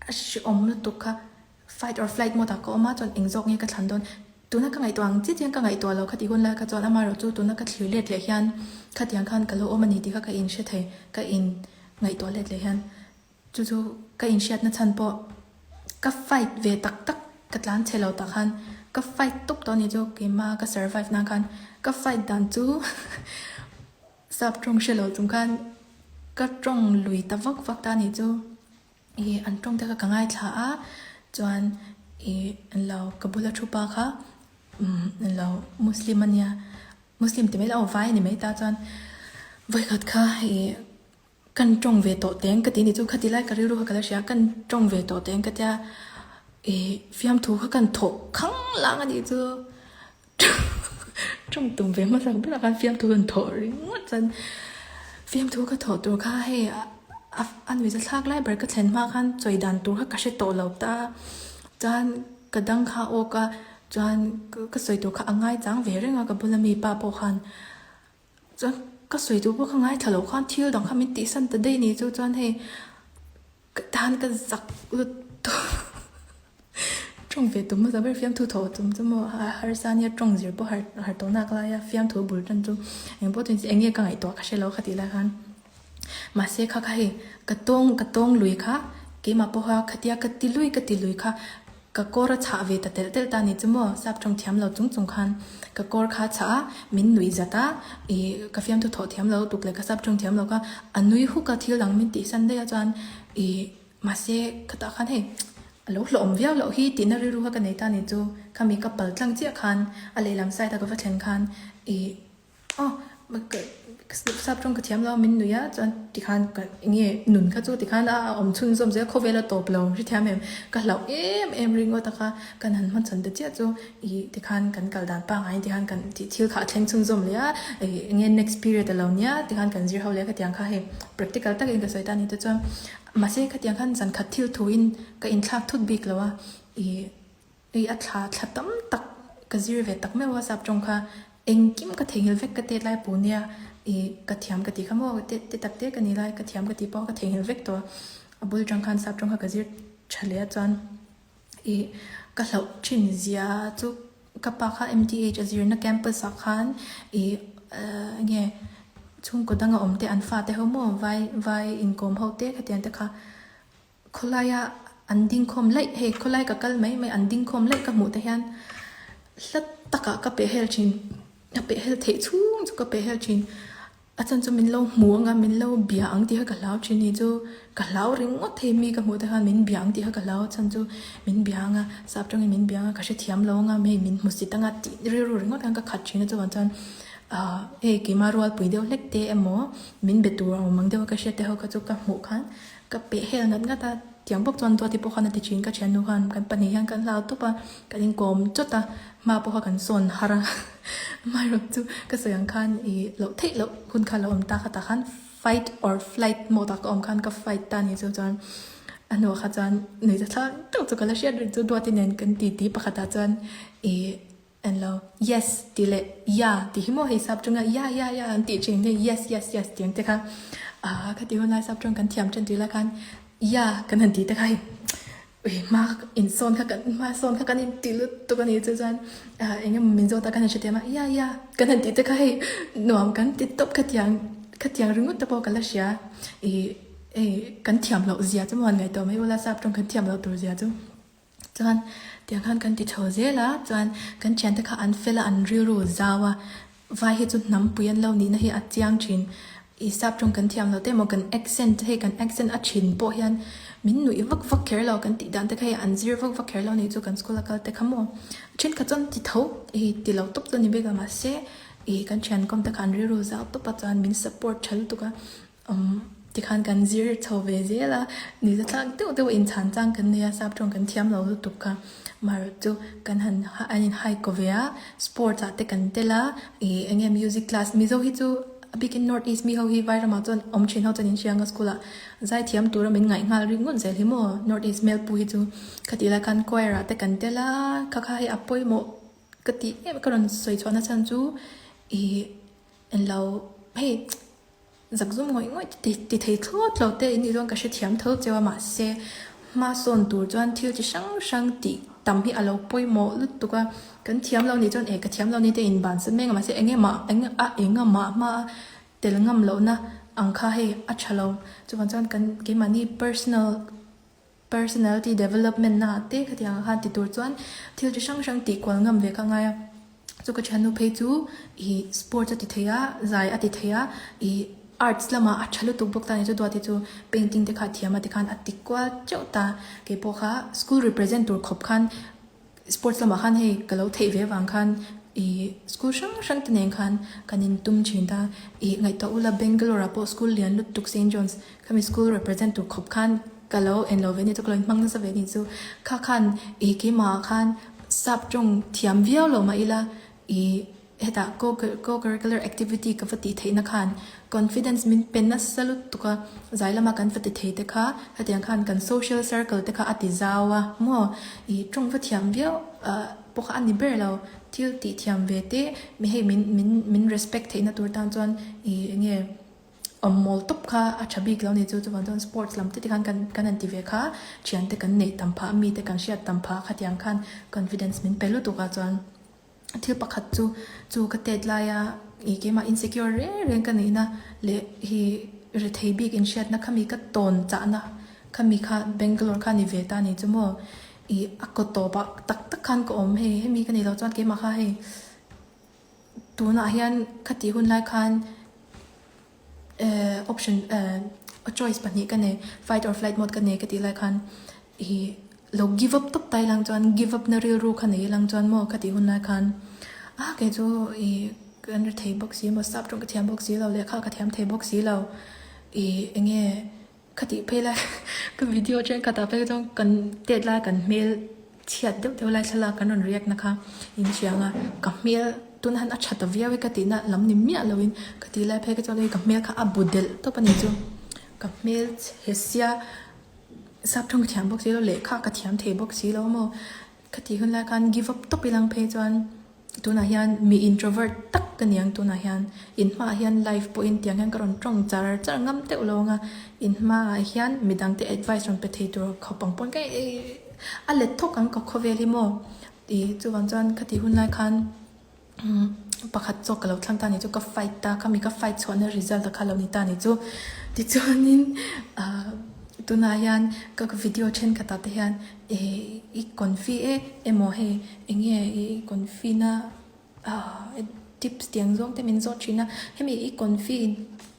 a hreawm lutuk kha fight or flight mode ah ka awm a chuan eng zawk nge ka thlan dawn Tuna ka ngaihtuah ang chiah chian ka ngaihtuah lo khatih hun lai kha chuan amaherawh chu tuna ka thlir let leh hian khatiang khan ka lo awm a ni tih kha ka inhre thei, ka in ngaihtuah let leh hian chu chu ka inhriatna chhan pawh ka fight ve tak tak ka tlan chhe lo tak khan ka fight tawp tawh a ni chu keimah ka survive nan khan ka fight dan chu sap tawng hre lo chung khan ka tawng lui ta vak vak ta a ni chu. Ih an tawng te kha ka ngaithla a chuan ih an lo ka bula thu pa kha umm an lo muslim a nia muslim ti mai lo aw vai a ni mai ta chuan vawikhat kha ih kan tawng ve tawh teng ka ti ni chu khati lai ka rilru kha ka la hria kan tawng ve tawh teng ka tia ih fiamthu kha kan thawh khang lang a nih chu. Tawng tum ve hmasak berah khan fiamthu an thawh ringawt chuan fiamthu ka thawh tur kha hei a nuihza thlak lai ber ka thlen hma khan chawi dan tur kha ka hre tawh lo ta chuan ka dang kha awk a chuan ka sawi tur kha a ngaichang ve reng a ka bula mi pa pawh khan chuan ka sawi tur pawh kha ngaithla lo khan thil dang kha min tihsan ta daih ni chu chuan hei. Ka tan ka zak lutuk tawng ve tum hmasa ber fiamthu thawh tum chu maw harsa ania tawng zir pawh har har tawh nak lai a fiamthu bul tan chu eng pawh chu eng nge ka ngaihtuah ka hre lo kha tih lai khan mahse kha kha hei ka tawng ka tawng lui kha keimah pawha khatia ka ti lui ka ti lui kha Ka kawr a chhah ve ta telh telh ta ni chu maw, sap tawng thiam lo chung chung khan ka kawr kha a chhah a, min nuih zat a, ih ka fiamthu thawh thiam lo tuk leh ka sap tawng thiam lo kha a nui huk a, thil dang min tihsan daih a chuan ih mahse khatah khan hei a lo hlawhawm viau loh hi tihna rilru kha ka nei ta ni chu, khami ka pal tlang chiah khan a lehlam side a ka va thlen khan ih. Aw sap tawng ka thiam lo a min nuih a chuan tikhan ka enge nun kha chu tikhan a awm chhunzawm zel khawvel a tawp lo hrethiam em ka hlauh em em ringawt a kha kan han hmachhawn ta chiah chu ih tikhan kan kal dan pangngai tikhan kan tih thil kha a thleng chhunzawm leh a ih enge next period a lo nia tikhan kan zir ho leh a khatiang kha hei practical takin ka sawi ta a ni te chuan mahse khatiang khan zan khat thil thu in ka inthlak thut bik lo a ih. Hei a thla thla tam tak. Ka zir ve tak meuh a sap tawng kha engkim ka theihnghilh vek ka tet lai pawh nia ih ka thiam ka tih kha maw te te tak te ka ni lai ka thiam ka tih pawh ka theihnghilh vek tawh a, a bul tang khan sap tawng kha ka zir tha leh a chuan ih ka hlauh thin zia chu ka pa kha M_T_H a zirna campus ah khan ih eng nge chhungkaw danga awm te an fate ho maw vai vai inkawm ho te khatiang te kha. Khawlaia an dingkhawm laih, hei khawlai ka kal mai mai an dingkhawm laih ka hmuh te hian hla takah ka pehhel thin, ka pehhel theih chhung chu ka pehhel thin. A chhan chu min lo hmu ang a, min lo bia ang tih kha ka hlau thin ni chu ka hlau ringawt thei mi ka hmuh te khan min bia ang tih kha ka hlau a chhan chu min bia ang a, sap tangin min bia ang a ka hrethiam lo ang a, hei min hmu sit ang a tih rilru ringawt khan ka khat thin a chuvang chuan ahh hei keimah rualpui deuh hlek te emaw min be tur a awm ang deuh a ka hriat te ho kha chu ka hmuh khan Ka peh hel ngat ngat a, tiang bawk chuan Duati pawh khan a ti thin, ka thiannu khan kan pahnih hian kan hlau tawp a, kan inkawm chawt a, hma pawh kha kan sawn har a, amaherawh chu ka sawi ang khan ih loh theih loh hun kha a lo awm ta khatah khan fight or flight mode ah ka awm khan ka fight ta a ni chu chuan a hnuah kha chuan nuihza thlak deuh chu ka la hriat reng chu Duati nen kan titi pakhatah chuan ih En lo, Yes tih leh Ya tih hi maw hei sap tawng a Ya ya ya an tih thin hei Yes yes yes tih ang te kha ah kha tih hun lai sap tawng kan thiam tan tih lai khan Ya kan han tih te kha hei ui hma insawn kha kan hma sawn kha kan intih lut tuk a ni chu chuan ah eng emaw min zawt a kan han hrethiam a Ya ya kan han tih te kha hei nuam kan ti tawp khatiang khatiang ringawt te pawh ka la hria ih hei kan thiam loh zia chu maw han ngaihtuah mai ula sap tawng kan thiam loh tur zia chu. Chuan tiang khan kan ti chho zel a, chuan kan thiante kha an fel a, an rilru zau a, vai hi chu hnampui an lo nihna hi a chiang thin. I sap tawng kan thiam lo te emaw kan accent hei kan accent a thin pawh hian min nuih vak vak kher lo, kan tih dan te kha hei an zir vak vak kher lo nih chu kan school a kal te kha maw. Thenkhat chuan ti tho i ti lo tawp chu a ni bik a mahse i kan thian kawm te kha an rilru zau tawp a chuan min support tha lutuk a. Umm tikhan kan zir chho ve zel a, ni zathlak deuh deuh inchhan chang kan nei a, sap tawng kan thiam lo lutuk kha. Amaherawh chu kan han an in hike ve a, sports ah te kan tel a, ih eng nge music class Mizo hi chu a bikin North East mi ho hi Vairamah chuan awm thin ho chuan in hria ang a school ah zaithiam tura min ngaih nghal ringawt zel hi maw North East hmelpu hi chu khatih lai khan choir ah te kan tel a, kha kha hei a pawimawh ka tih em ka rawn sawi chhuah na chhan chu ih englo hei. Zakzum ngawih ngawih ti ti thei thlawt lo te in nih chuan ka hrethiam tho cheu a mahse hma sawn tur chuan thil chi hrang hrang tih tam hi a lo pawimawh lutuk a, kan thiam lo nih chuan eh ka thiam lo ni te in ban sat mek a mahse eng emah eng a eng amah hma a tel ngam lohna ang kha hei a tha lo chuvang chuan kan keimahni personal Personality development na te khatiang ah khan ti tur chuan thil chi hrang hrang tih kual ngam ve kha ngai a, chu ka thiannu phei chu ih sports a ti thei a, zai a ti thei a, ih arts lamah a tha lutuk bawk ta ni chu Duati chu painting te kha a thiam a tikhan a ti kual teuh ta, keipawh kha school represent tur khawp khan Sports lamah khan hei ka lo theih ve avang khan ih school hrang hrang te nen khan kan in tum thin ta. Ih ngaihtuah ula Bangalore ah pawh school lian lutuk Saint John's khami school represent tur khawp khan ka lo en lo ve ni chu ka lo in hmang nasa ve ni chu. Kha khan ih keimah ah khan sap tawng thiam viau lo mah ila ih Hetah co-curricular activity ka va tih theihna khan confidence min pe nasa lutuk a, zai lama kan va ti thei te kha hetiang khan kan social circle te kha a ti zau a maw? Ih tawng va thiam viau pawh kha a ni ber lo, thil tih thiam ve te mi hei min min min respect theihna tur tan chuan ih eng nge awm mawl tawp kha a tha bik lo ni chu, chuvang chuan sports lam te te khan kan kan han ti ve kha thiante kan neih tam phah mite kan hriat tam phah khatiang khan confidence min pe lutuk a chuan. Thil pakhat chu chu ka tet laia ih keimah insecure reng reng ka nihna leh hi rethei bik inhriatna khami ka tawn chahna khami kha Bangalore kha ni ve ta ni chu maw ih a kaw tawpah tak tak khan ka awm hei hemi ka nih loh chuan keimah kha hei tunah hian khatih hun lai khan option choice pahnih ka nei fight or flight mode ka nei ka tih lai khan ih lo give up tawp ta ilang chuan give up na rilru kha nei ilang chuan maw ka tih hun lai khan a kei chu ih kan ri thei bawk si maw sap tawng ka thiam bawk si lo lehkha ka thiam thei bawk si lo ih eng nge Ka tih phei lai ka video thenkhat ah phei chuan kan tet lai kan hmel chhiat deuh deuh lai thlalak kan rawn react na kha in hriang a, ka hmel tuna han a tha ta viau e ka tihna lam ni miah lo in ka tih lai phei kha chuan ka hmel kha a bu delh tawp a ni chu ka hmel chhe sia sap thawng ka thiam bawk si lo lehkha ka thiam thei bawk si lo maw ka tih hun lai khan give up tawp ilang phei chuan. Tunah hian mi introvert tak ka ni ang tunah hian in hmaah hian live pawhin tiang hian ka rawn tawng char char ngam teuh lo ang a, in hmaah hian midangte advice rawn pe thei tur khawp ang pawn ka a let thawk ang ka khawvel hi maw tih chuvang chuan khati hun lai khan pakhat zawk ka lo thlang ta a ni chu ka fight ta khami ka fight chhuahna result a kha lo ni ta a ni chu tichuanin ah tunah hian ka video thenkhatah te hian Ih i confi e emaw hei eng nge i confi na ah tips tiang zawng te min zawh thin a, hemi i confi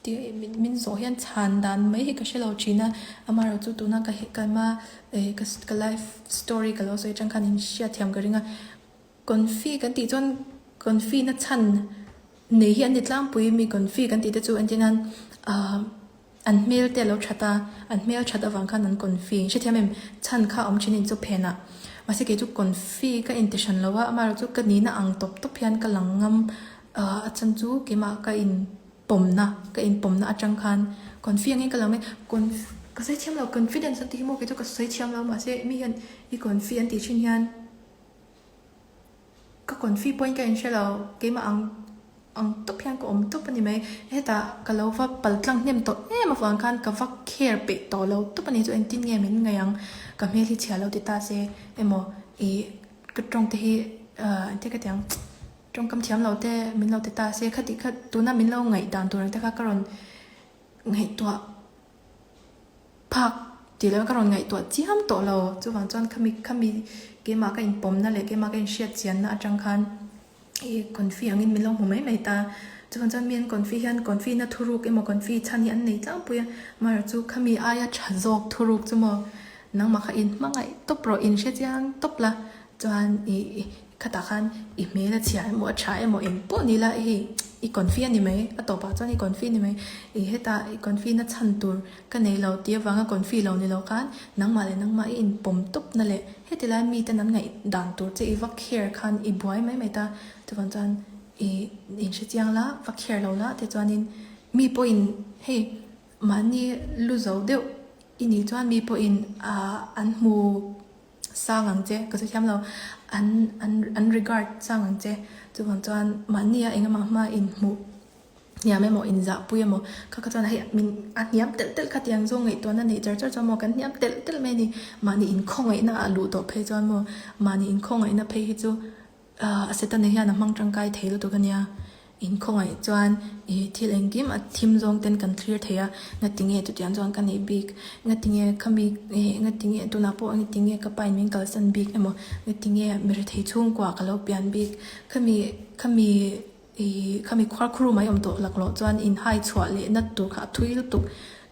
tih min zawh hian chhan dan mai hi ka hre lo thin a, amaherawh chu tuna ka ka hma ih ka life story ka lo sawi atang khan in hriatthiam ka ring a, confi kan tih chuan confi na chhan nei hi an ni tlangpui mi confi kan tih te chu entir nan ah. An hmel te a lo that a, an hmel that avang khan an confi. Hrethiam em? Chhan kha a awm thin in chu phen ah. Mahse kei chu confi ka inti hran lo a, amaherawh chu ka nihna ang tawp tawp hian ka lang ngam a chhan chu keimah ka in pawmna, ka in pawmna atang khan confi angin ka lang mai. Conf, ka sawi thiam lo, confidence an tih hi maw kei chu ka sawi thiam lo mahse mi hian i confi an tih thin hian Ka confi pawhin ka inhre lo, keimah ang ang tawp hian ka awm tawp a ni mai. Hetah ka lo va pal tlang hnem tawh em avang khan ka va care peih tawh lo tawp a ni chu engtin nge min ngaih ang, ka hmel hi chhia lo ti ta se emaw ih ka tawng te hi ah engtin ka ti ang tawngkam thiam lo te min lo ti ta se khatih kha tuna min lo ngaih dan tur ang te kha ka rawn ngaihtuah. Phak tih loh ka rawn ngaihtuah chiam tawh lo. Chuvang chuan khami khami keimah ka inpawmna leh keimah ka inhriat chianna atang khan ih confi angin min lo hmu mai mai ta. Chuvang chuan mi an confi hian confi na thuruk emaw confi chhan hi an nei tlangpui a. Amaherawhchu chu khami aia tha zawk thuruk chu maw nangmah kha inhmangaih tawp rawh inhre chiang tawp la. Chuan ih khatah khan i hmel a chhia emaw a tha emaw eng pawh ni la hei i confi a ni mai a tawpah chuan i confi a ni mai ih hetah i confi na chhan tur ka nei lo tih avanga confi lo ni lo khan nangmah leh nangmah i inpawm tawp na leh heti lai miten an ngaih dan tur che i va care khan i buai mai mai ta chuvang chuan ih inhre chiang la va care lo la tichuanin mi pawhin hei mahni lu zo deuh i nih chuan mi pawhin ah an hmu. Sang ang che, ka sawi thiam lo, an an an regard sang ang che, chuvang chuan mahnia engemaw hma inhmuh hniam emaw inzahpui emaw kha kha chuan hei min a hniam telh telh kha tiang zawng ngaihtuahna neih char char chuan maw kan hniam telh telh mai a ni, mahni inkhawngaihna ah luh tawh phei chuan maw mahni inkhawngaihna phei hi chu. A Setana hian a hmang tangkai thei lutuk a nia. Inkhawngaih chuan i thil engkim a thim zawng ten kan thlir thei a, ngatinge chutiang chuan ka neih bik, ngatinge khami ngatinge tunah pawh ngatinge ka pain min kalsan bik emaw, ngatinge mi rethei chhungkua ka lo pian bik, khami khami i khami khuarkhuru mai awm tawh laklawh chuan inhai chhuah leh nat tur kha a thui lutuk.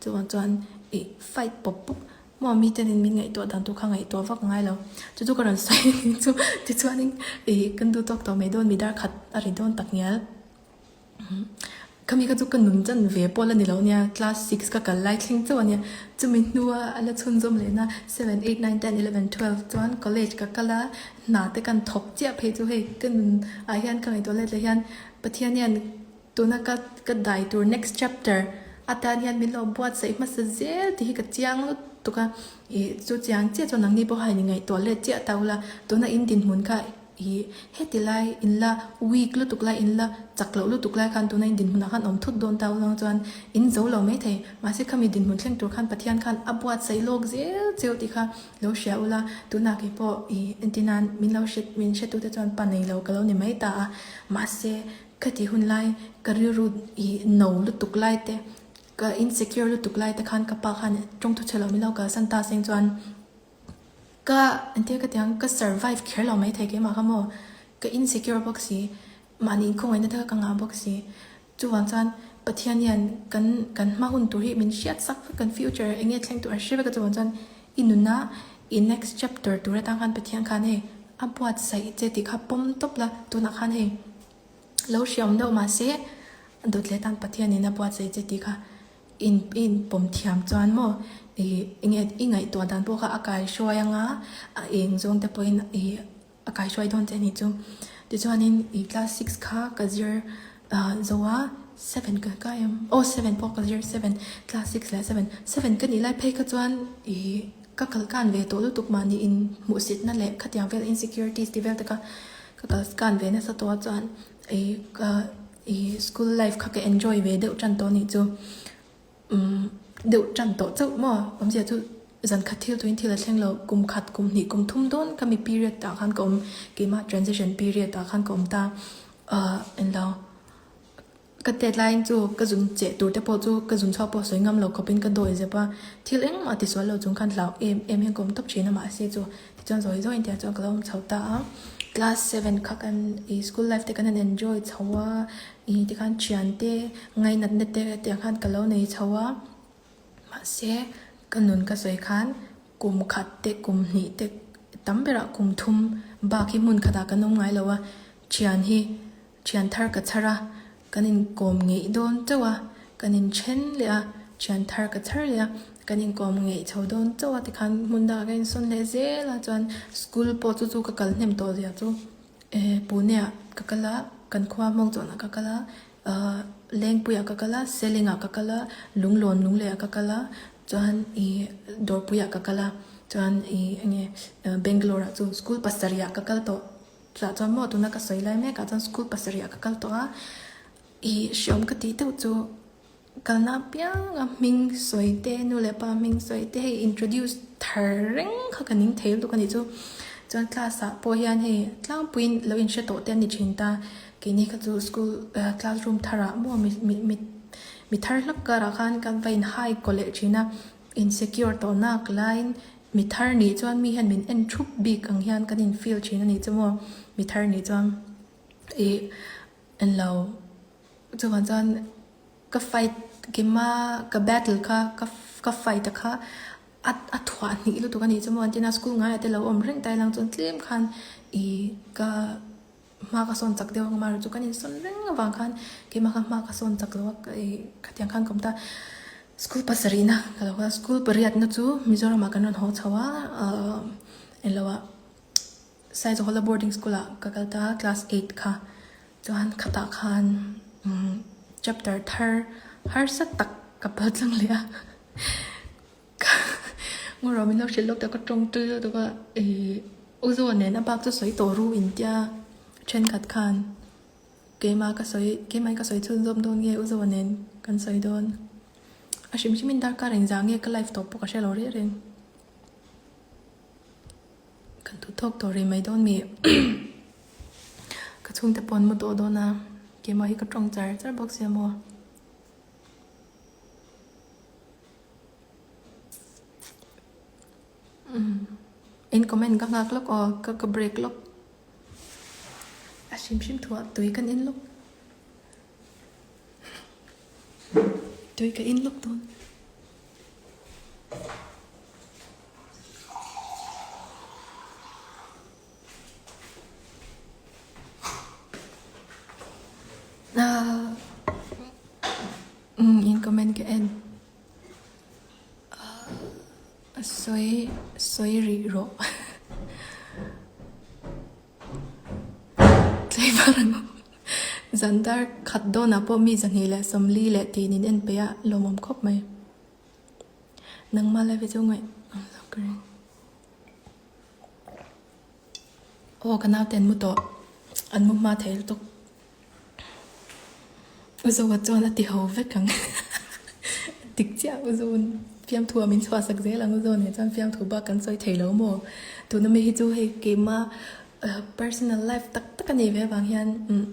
Chuvang chuan i fight pawp pawp Maw mi ten in min ngaihtuah dan tur kha ngaihtuah vak ngai lo. Chu chu ka rawn sawi a ni chu. Tichuanin ih kan duh tawk tawh mai dawn mi dar khat a ri dawn tak ngial. Khami kha chu ka nun chan ve pawh la ni lo nia class six ka kal lai thleng chauh a nia. Chumi hnua a la chhunzawm leh na seven, eight, nine, ten, eleven, twelve chuan college ka kal a, hna te kan thawk chiah phei chu hei ka nun ah hian ka ngaihtuah let leh hian Pathian hian Tuna ka ka dai tur next chapter atan hian min lo buatsaih hmasa zel tih hi ka chiang lutuk a, ih chu chiang chiah chuan nangni pawh hain ingaihtuah let chiah ta ula, tuna in dinhmun kha ih heti lai in la weak lutuk lai in la chak loh lutuk lai khan tuna in dinhmunah khan awm thut dawn ta ula chuan in zo lo mai thei, mahse khami dinhmun thleng tur khan Pathian khan a buatsaih lawk zel cheu tih kha lo hria ula, tunah kei pawh ih entir nan min lo hre min hretute chuan pa nei lo ka lo ni mai ta a, mahse Ka tih hun lai ka rilru i no lutuk lai te, ka insecure lutuk lai te khan ka pa khan tawngthu chhe lo min lo kalsan ta seng chuan ka engtin ka ti ang ka survive kher lo maithei keimah kha maw, ka insecure bawk si, mahni inkhawngaihna te kha ka ngah bawk si. Chuvang chuan Pathian hian kan kan hma hun tur hi min hriat sak vek kan future eng nge thleng tur an hre vek a chuvang chuan i nuna i next chapter tur atang khan Pathian khan hei a buatsaih che tih kha pawm tawp la tunah khan hei Lo hriam deuh mahse dawt leh tan Pathianin a buatsaih che tih kha in i inpawm thiam chuan maw ih enge i ngaihtuah dan pawh kha a kaihruai anga a eng zawng te pawhin ih a kaihruai dawn che a nih chu. Tichuanin ih class six kha ka zir ah zo a seven ka kai em aw seven pawh ka zir seven class six leh seven seven ka nih lai phei kha chuan ih ka kalkan ve tawh lutuk mahni inhmuhsitna leh khatiang vel insecurities tih vel te kha. Ka kal scan ve nasa tawh a chuan ih ka ih school life kha ka enjoy ve deuh tan tawh a nih chu. Umm deuh tan tawh chauh maw awmzia chu zan khat thil tuin thil a thleng lo kum khat kum hnih kum thum dawn ka mi period ah khan ka awm keimah transition period ah khan ka awm ta ah englo ka tet laiin chu ka zun cheh tur te pawh chu ka zun chhuak pawh sawi ngam lo khawpin ka dawi zep a thil engmah tisual lo chung khan hlau em em hian ka awm tawp thin a mahse chu tichuan zawi zawiin tiang chuan ka lo awm chho ta a class seven kha kan ih school life te kan han enjoy chho a. Ih tikhan thiante ngainatna te tiang khan ka lo nei chho a, mahse ka nun ka sawi khan kum khat te kum hnih te tam berah kum thum bak hi hmun khatah kan awm ngai lo a, thian hi thian thar ka chhar a, kan inkawm ngeih dawn chauh a, kan inthen leh a, thian thar ka chhar leh a, kan inkawm ngeih chho dawn chauh a tikhan hmun dangah ka insawn leh zel a chuan school pawh chu chu ka kal hnem tawh zia chu. Eh Pune ah ka kal a, kan khua hmawng chuan ah ka kal a, ah Lengpui ah ka kal a, Seling ah ka kal a, Lunglawn Lunglei ah ka kal a, chuan ih Dawrpui ah ka kal a, chuan ih enge Bangalore ah chu school pasarih ah ka kal tawh, chutah chuan maw tuna ka sawi lai mek ah chuan school pasarih ah ka kal tawh a, ih hreawm ka tih deuh chu. Kalna apianga hming sawi te, nu leh pa hming sawi te hei introduce thar reng kha ka ning thei lutuk a nih chu. Chuan class ah pawh hian hei tlangpuiin lo inhre tawh te an ni thin ta. Keini kha chu school classroom tharah maw mi mi mi mi thar hlak karah khan kan va in high kaw leh thin a, insecure tawh nak laiin mi thar nih chuan mi hian min en thup bik ang hian kan in feel thin a nih chu maw mi thar nih chuan ih englo chuvang chuan. Ka fight kima ka battle kha ka ka fight a kha a a thuah hnih lutuk a nih chu maw an tina school ngaiah te lo awm reng ta ilang chuan tlem khan ih ka hma ka sawn chak deuh ang amaherawhchu kan insawn reng avang khan keimah kha hma ka sawn chak lo a ih khatiang khan ka awm ta. School pasarihna ka lo kal a school pariatna chu Mizoramah kan rawn haw chho a ahh englo ah Saizahala boarding school ah ka kal ta class eight kha. Chuan khatah khan chapter thar harsa tak ka pal tlang leh a, Ngawrah min lo hrilh lawk ta ka tawng tul lutuk a, ih U Zoa nen a bak chu sawi tawh ru intia thenkhat khan keimah ka sawi keimah in ka sawi chhunzawm dawn nge U Zoa nen kan sawi dawn a hrim hrim in darkar engzah nge ka live tawh pawh ka hre lo reng reng. Kan duh tawk tawh rih mai dawn mi ka chhungte pawh an mu tawh dawn a keimah hi ka tawng char char bawk sia maw. Umm in comment ka nghak lawk aw ka ka break lawk a hrim hrim thuah tui kan in lawk tui ka in lawk dawn. In comment ka en a sawi sawi rih rawh tlaivar ang awm zan dar khat dawnah pawh mi zahnih leh sawmli leh tiin in en peih a lawmawm khawp mai. Nangmah live hi chu ngaih ang lo ka ring. Aw ka naute an mu tawh an mu hma thei lutuk. U Zoa chuan a ti ho vek ang dik chiah U Zoa'n fiamthu ah min chhuah sak zel ang U Zoa nen chuan fiamthu bak kan sawi thei lo maw. Tuna mi hi chu hei keima personal life tak tak a nei ve avang hian umm.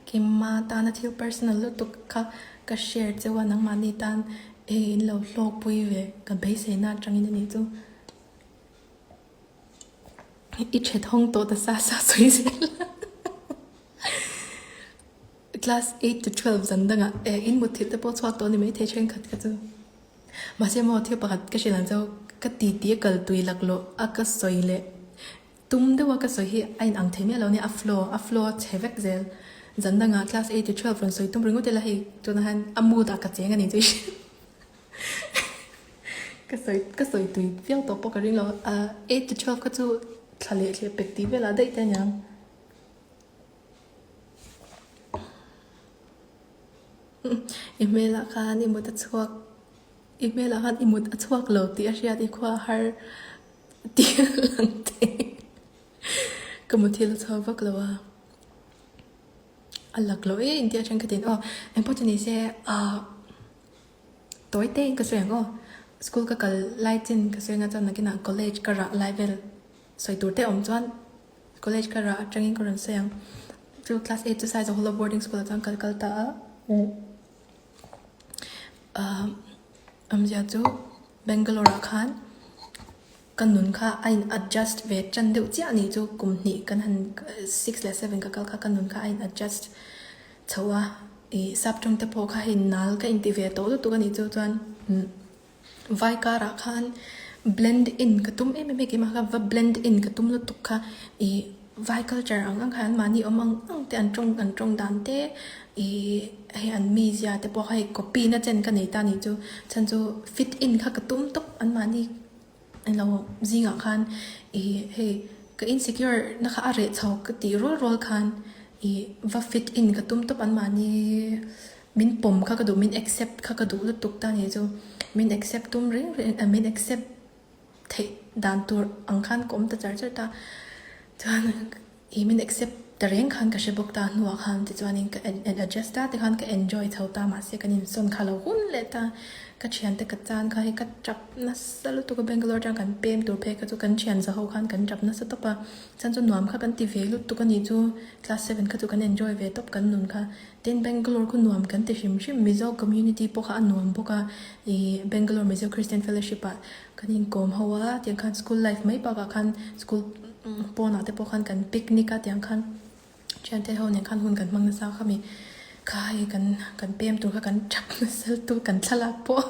Keimah tana thil personal lutuk kha ka share cheu a, nangmahni tan hei in lo hlawkpui ve ka beiseina atangin a nih chu. I thet hawng tawh ta sa sa sawi zel a. Class eight to 12 zan dangah eh in mutthilh te pawh chhuak tawh a ni maithei thenkhat kha chu. Mahse maw thil pakhat ka hrilh ang cheu ka titi a kal tui laklawh a ka sawi leh. Tum deuha ka sawi hi a inang thei miah lo nia, a flow, a flow a chhe vek zel. Zan dangah class eight to 12 rawn sawi tum ringawt ila hei tunah hian a mood ah ka cheng a ni chu i hria. Ka sawi ka sawi tui viau tawh pawh ka ring lo. Ah eight to 12 kha chu thla leh thleh pek tih velah daih te aniang. I hmelah khan i mut a chhuak, i hmelah khan i mut a chhuak lo tih a hriat i khua har. Tih a lang thei. Ka muthilh chho vak lo a, a lak loh e inti atang ka tin aw engpawh chu ni se ah tawi te in ka sawi ang aw school ka kal lai chin ka sawi anga chuan nakinah college ka rah lai vel sawi tur te awm chuan college ka rah atangin ka rawn sawi ang chu class eight chu Saizahawla boarding school ah chuan kal kal ta a ah awmzia chu Bangalore ah khan. Ka nun kha a in adjust ve tan deuh chiah anih chu kum hnih kan han six leh seven ka kal kha ka nun kha a in adjust chho a ih sap tawng te pawh kha hei nal ka inti ve tawh lutuk anih chu chuan vai karah khan blend in ka tum em em a keimah kha va blend in ka tum lutuk kha ih vai culture ang ang kha an mahni awm ang ang te an tawng an tawng dan te ih hei an mizia te pawh kha hei copy na chen ka nei ta anih chu chhan chu fit in kha ka tum tawp an mahni. Ilo zingah khan ih hei ka insecure na kha a reh chho ka tih rual rual khan ih va fit in ka tum tawp an mahni min pawm kha ka duh min accept kha ka duh lutuk ta nih chu min accept tum reng reng min accept theih dan tur ang khan ka awm ta char char ta chuan Ih min accept ta reng khan ka hre bawk ta hnuah khan tichuanin ka adjust ta tikhan ka enjoy chho ta mahse kan insawn kha lo hun leh ta ka thiante ka chan kha hei ka tap nasa lutuk a Bangalore atang kan pem tur phei kha chu kan thian za ho khan kan tap nasa tawp a chuan chu nuam kha kan ti ve lutuk a nih chu class seven kha chu kan enjoy ve tawp kan nun kha tin Bangalore khu nuam kan ti hrim hrim Mizo community pawh kha a nuam bawk a ih Bangalore Mizo Christian Fellowship ah Kan inkawm ho a, tiang khan school life mai bakah khan school pawnah te pawh khan kan picnic a tiang khan thiante ho nen khan hun kan hmang nasa khami kha hei kan kan pem tur kha kan thap nasa lutuk kan thlalak pawh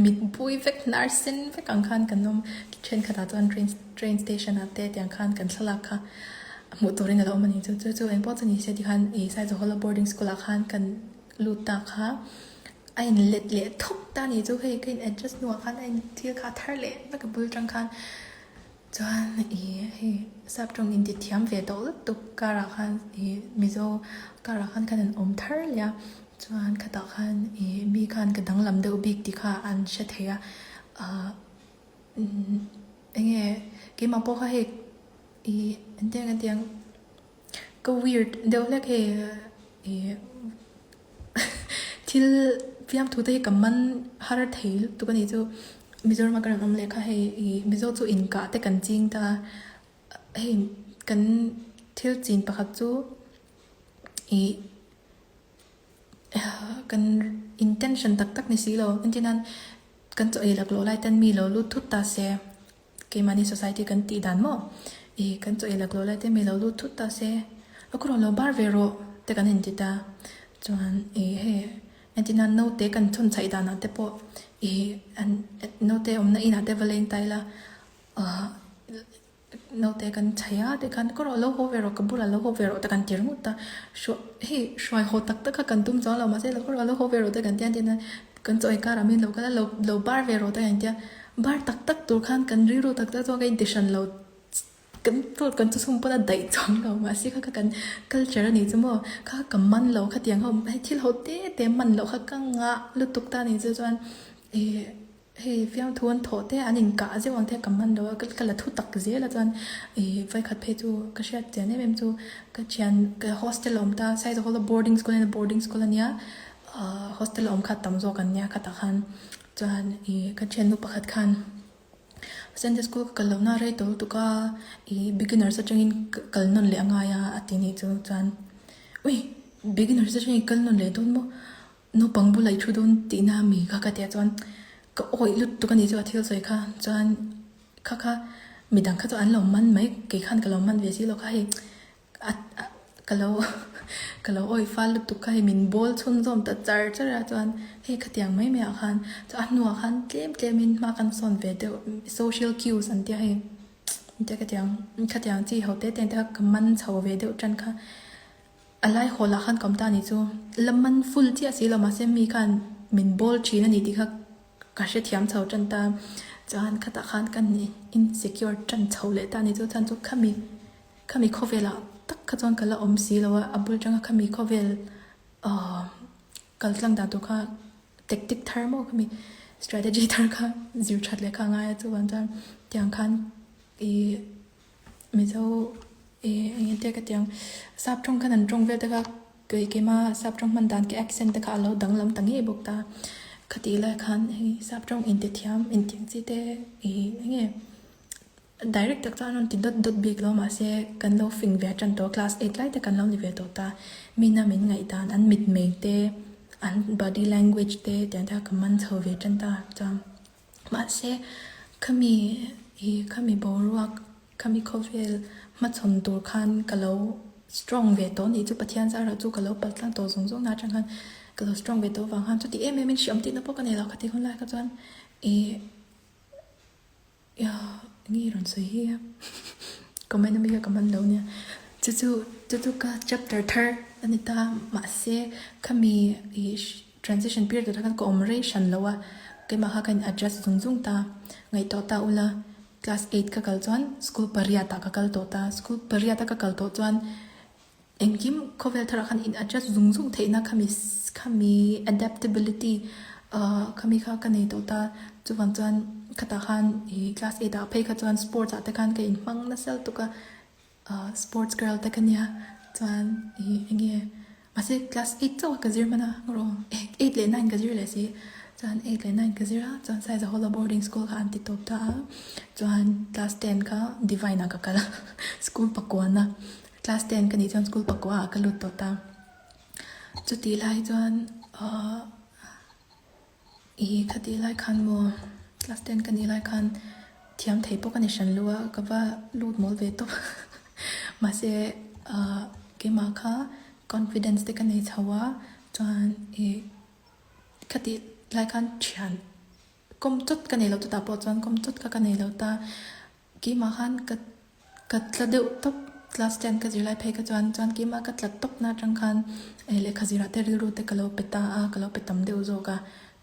mit bui vek hnar sen vek ang khan kan awm thenkhatah chuan train train station ah te tiang khan kan thlalak kha hmuh turin a lo awm a ni chu chu chu engpawh chu ni se tikhan ih Saizahala boarding school ah khan kan lut ta kha. A in let leh thawk ta ni chu hei ka in adjust hnuah khan a in thil kha a thar leh vek a bul tang khan chuan ih hei sap tawng in ti thiam ve tawh lutuk karah khan ih mizo karah khan khan an awm thar leh a chuan khatah khan ih mi khan ka danglam deuh bik tih kha an hre thei a ah eng nge keimah pawh kha hei ih engtiang engtiang. Ka weird deuh hlek hei ih thil fiamthu te hi ka man har thei lutuk a nih chu Mizoram a ka rawn awm leh kha hei ih Mizo chu inkah te kan ching ta a hei kan thil chin pakhat chu ih kan intention tak tak ni si lo entir nan kan chaw ei laklawh lai ten mi lo lut thut ta se. Keimahni society kan tih dan maw? Ih, kan chaw ei laklawh lai te mi lo lut thut ta se, a kawrawh lo bar ve rawh te kan inti ta. Chuan ih hei entir nan naute kan chhawn chhaih danah te pawh ih an naute awmna inah te va leng ta ila ah naute kan chhaih a tikhan kawrawh lo haw ve rawh ka bulah lo haw ve rawh te kan ti ringawt a. Hei hruai haw tak tak kha kan tum chuang lo mahse lo kawrawh lo haw ve rawh te kan ti a entir nan Kan chaw ei karah min lo kal a, lo lo bar ve rawh te a intia. Bar tak tak tur khan kan rilru tak tak chuan ka inti hran lo. Kan tur kan chhung pawn a daih chuang lo mahse kha kha kan culture a nih chu maw. Kha ka man lo khatiang ho hei thil ho te te man loh kha ka ngah lutuk ta a nih chu chuan ih hei fiamthu an thawh te an inkah zeuh ang te ka man lo a ka la thu tak zel a chuan ih vawikhat phei chu ka hriat chian em em chu ka thian ka hostel a awm ta Saizawhawla boarding school a nia boarding school a nia. Ahh hostel a awm kha tam zawk an nia khatah khan chuan ih ka thiannu pakhat khan Sunday school ka kal lohna rei tawh lutuk a ih beginners atangin ka kal nawn leh a ngai a a ti nih chu chuan ui beginners atangin i kal nawn leh dawn maw naupang bulah i thu dawn tihna ami kha ka tia chuan ka awih lutuk a nih chu a thil sawi kha chuan kha kha midang kha chu an lo man mai kei khan ka lo man ve si lo kha hei. Ka lo ka lo awih fal lutuk kha hei min bawl chhunzawm ta char char a chuan hei khatiang mai mai ah khan chuan a hnuah khan tlem tlem in hma kan sawn ve deuh social cues an tia hei tia khatiang khatiang chi ho te te ang te kha ka man chho ve deuh tan kha a lai hawl ah khan ka awm ta a nih chu la man full chiah si lo mahse mi khan min bawl thin a ni tih kha ka hrethiam chho tan ta chuan khatah khan ka insecure tan chho leh ta a ni chu chuan chu khami. Khami khawvelah tak kha chuan ka la awm si lo a, a bul tanga khami khawvel ahh kal tlang dan tur kha tactic thar maw khami strategy thar kha zir that leh kha a ngai a chuvang chuan tiang khan ih Mizo Ih eng eng te ka ti ang sap tawng khan an tawng vel te kha kei keima sap tawng hman dan ke accent te kha a lo danglam ta ngei bawk ta. Khatih lai khan hei sap tawng intithiam intiang chi te ih eng nge direct tak chuan an rawn ti dawt dawt bik lo mahse kan lo fing ve a tan tawh a class eight lai te kan lo ni ve tawh ta. Mina min ngaihdan an mitmei te an body language te tiang te kha ka man chho ve tan ta chuan. Mahse, khami ih khami boruak, khami khawvel hmachhawn tur khan ka lo strong ve tawh a nih chu Pathian zarah chu ka lo pal tlang tawh zawng zawng na atang khan ka lo strong ve tawh avang khan chuti em em in hriam tihna pawh ka nei lo khatih hun lai kha chuan ih enge i rawn sawi hi a comment ami kha ka man lo nia chu chu chu chu ka chapter thar a ni ta mahse khami ih Transition period ah khan ka awm rei hran lo a, keimah kha ka in adjust zung zung ta. Ngaihtuah ta ula, class eight ka kal chuan school pariat ah ka kal tawh ta, school pariat a ka kal tawh chuan engkim khawvel tharah khan in adjust zung zung theihna khami khami adaptability ah khami kha ka nei tawh ta. Chuvang chuan khatah khan ih class eight ah phei kha chuan sports ah te khan ka in hmang nasa lutuk a. Sports girl te ka nia chuan ih eng nge mahse class eight chauh a ka zir hman a rawh eight leh nine ka zir leh si chuan eight leh nine ka zir a chuan Saizahawla boarding school kha an ti tawp ta a chuan class ten kha Divine ah ka kal a school pakuana class ten ka nih chuan school pakua ah ka lut tawh ta chutih lai chuan ahh. Ih khatih lai khan maw class ten ka nih lai khan thiam thei pawh ka ni hran lo a ka va lut mawl ve tawp mahse ah keimah kha confidence te ka nei chho a chuan ih khatih lai khan thian kawm chawt ka nei lo chutah pawh chuan kawm chawt kha ka nei lo ta. Keimah khan ka ka tla deuh tawp class ten ka zirlai phei kha chuan chuan keimah ka tla tawp na atang khan eh lehkha zirah te rilru te ka lo pe ta a ka lo pe tam deuh zawk a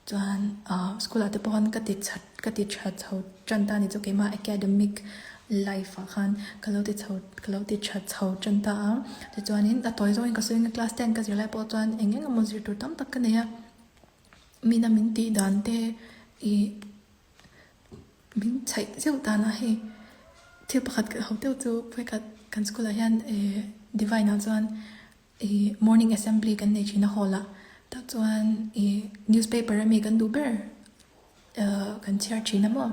chuan ah school ah te pawh khan ka ti that ka ti tha chho tan ta a ni chu keimah academic life ah khan ka lo ti chho ka lo ti tha chho tan ta a tichuanin a tawi zawngin ka sawi ang class ten ka zirlai pawh chuan eng eng emaw zir tur tam tak ka nei a mina min tih dan te ih. Min chhaih zeuh dan a hei thil pakhat ka ho deuh chu vawikhat kan school ah hian eh divine ah chuan ih morning assembly kan nei thin a hall ah tah chuan ih newspaper ami kan duh ber ah kan chhiar thin a maw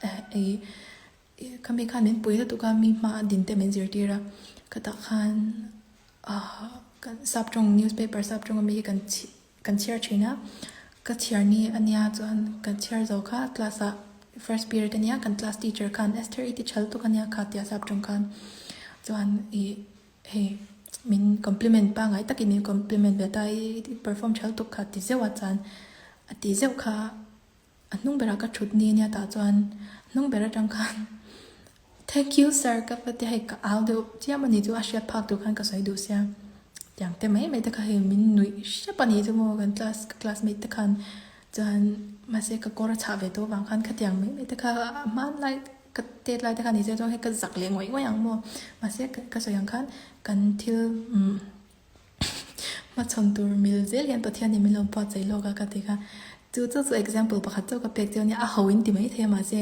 eh ih khami khan min pui lutuk a mi hma a din te min zirtir a ka tah khan ah kan sap tawng newspaper sap tawng ami hi kan chhi-- Kan chhiar thin a, ka chhiar ni a nia chuan kan chhiar zo kha class ah first period a nia kan class teacher khan Esther i ti chhal tuk a nia kha tia sap tawng khan chuan ih hei min compliment pangngai takin min compliment ve ta i perform chhal tuk kha ti zeuh a chuan a ti zeuh kha. A hnung berah ka thut ni ania tah chuan hnung ber atang khan Thank you sir ka va ti a hei ka au deuh chiam a ni chu a hriat phak tur khan ka sawi duh sia tiang te mai mai te kha hei min nuih hrep a ni chu maw kan class ka classmate te khan chuan mahse ka kawr a chhah ve tawh avang khan khatiang mai mai te kha a hmanlai ka tet lai te khan ni se chuan hei ka zak leh ngawih ngawih ang maw mahse ka sawi ang khan kan thil umm. Hmachhawn tur mil zel hian Pathian in min lo buatsaih lawk a ka ti kha. Chu chu chu example pakhat chauh ka pek chiu a nia, a ho in ti mai thei a mahse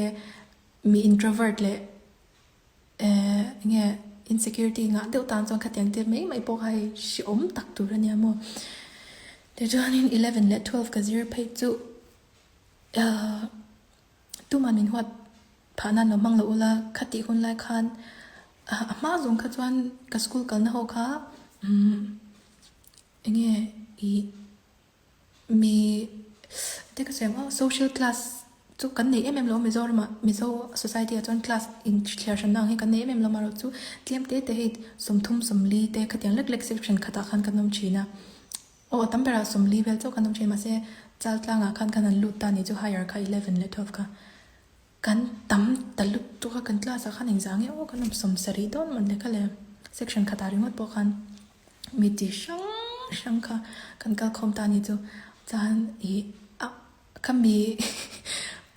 mi introvert leh eh eng nge insecurity ngah deuh tan chuan khatiang te mai mai pawh kha hei hrehawm tak tur a nia maw. Tichuanin eleven leh twelve ka zir phei chu ah tumah min huat Phah nan lo hmang lo ula, khatih hun lai khan a hma zawng kha chuan ka school kalna ho kha umm eng nge ih mi te ka sawi ang aw social class chu kan nei em em lo Mizoramah Mizo society ah chuan class inthliar hranna ang hi kan nei em em lo amaherawh chu tlem te te hei 30 40 te khatiang lek lek section khatah khan kan awm thin a. Aw a tam berah 40 vel chauh kan awm thin mahse Chaltlangah khan kan han lut ta ni chu higher kha eleven leh twelve kha. Kan tam ta lutuk a, kan class ah khan engzah nge aw kan awm 70 dawn mawn le kha le section khatah ringawt pawh khan mi chi hrang hrang kha kan kal khawm ta a ni chu chuan ih a kha mi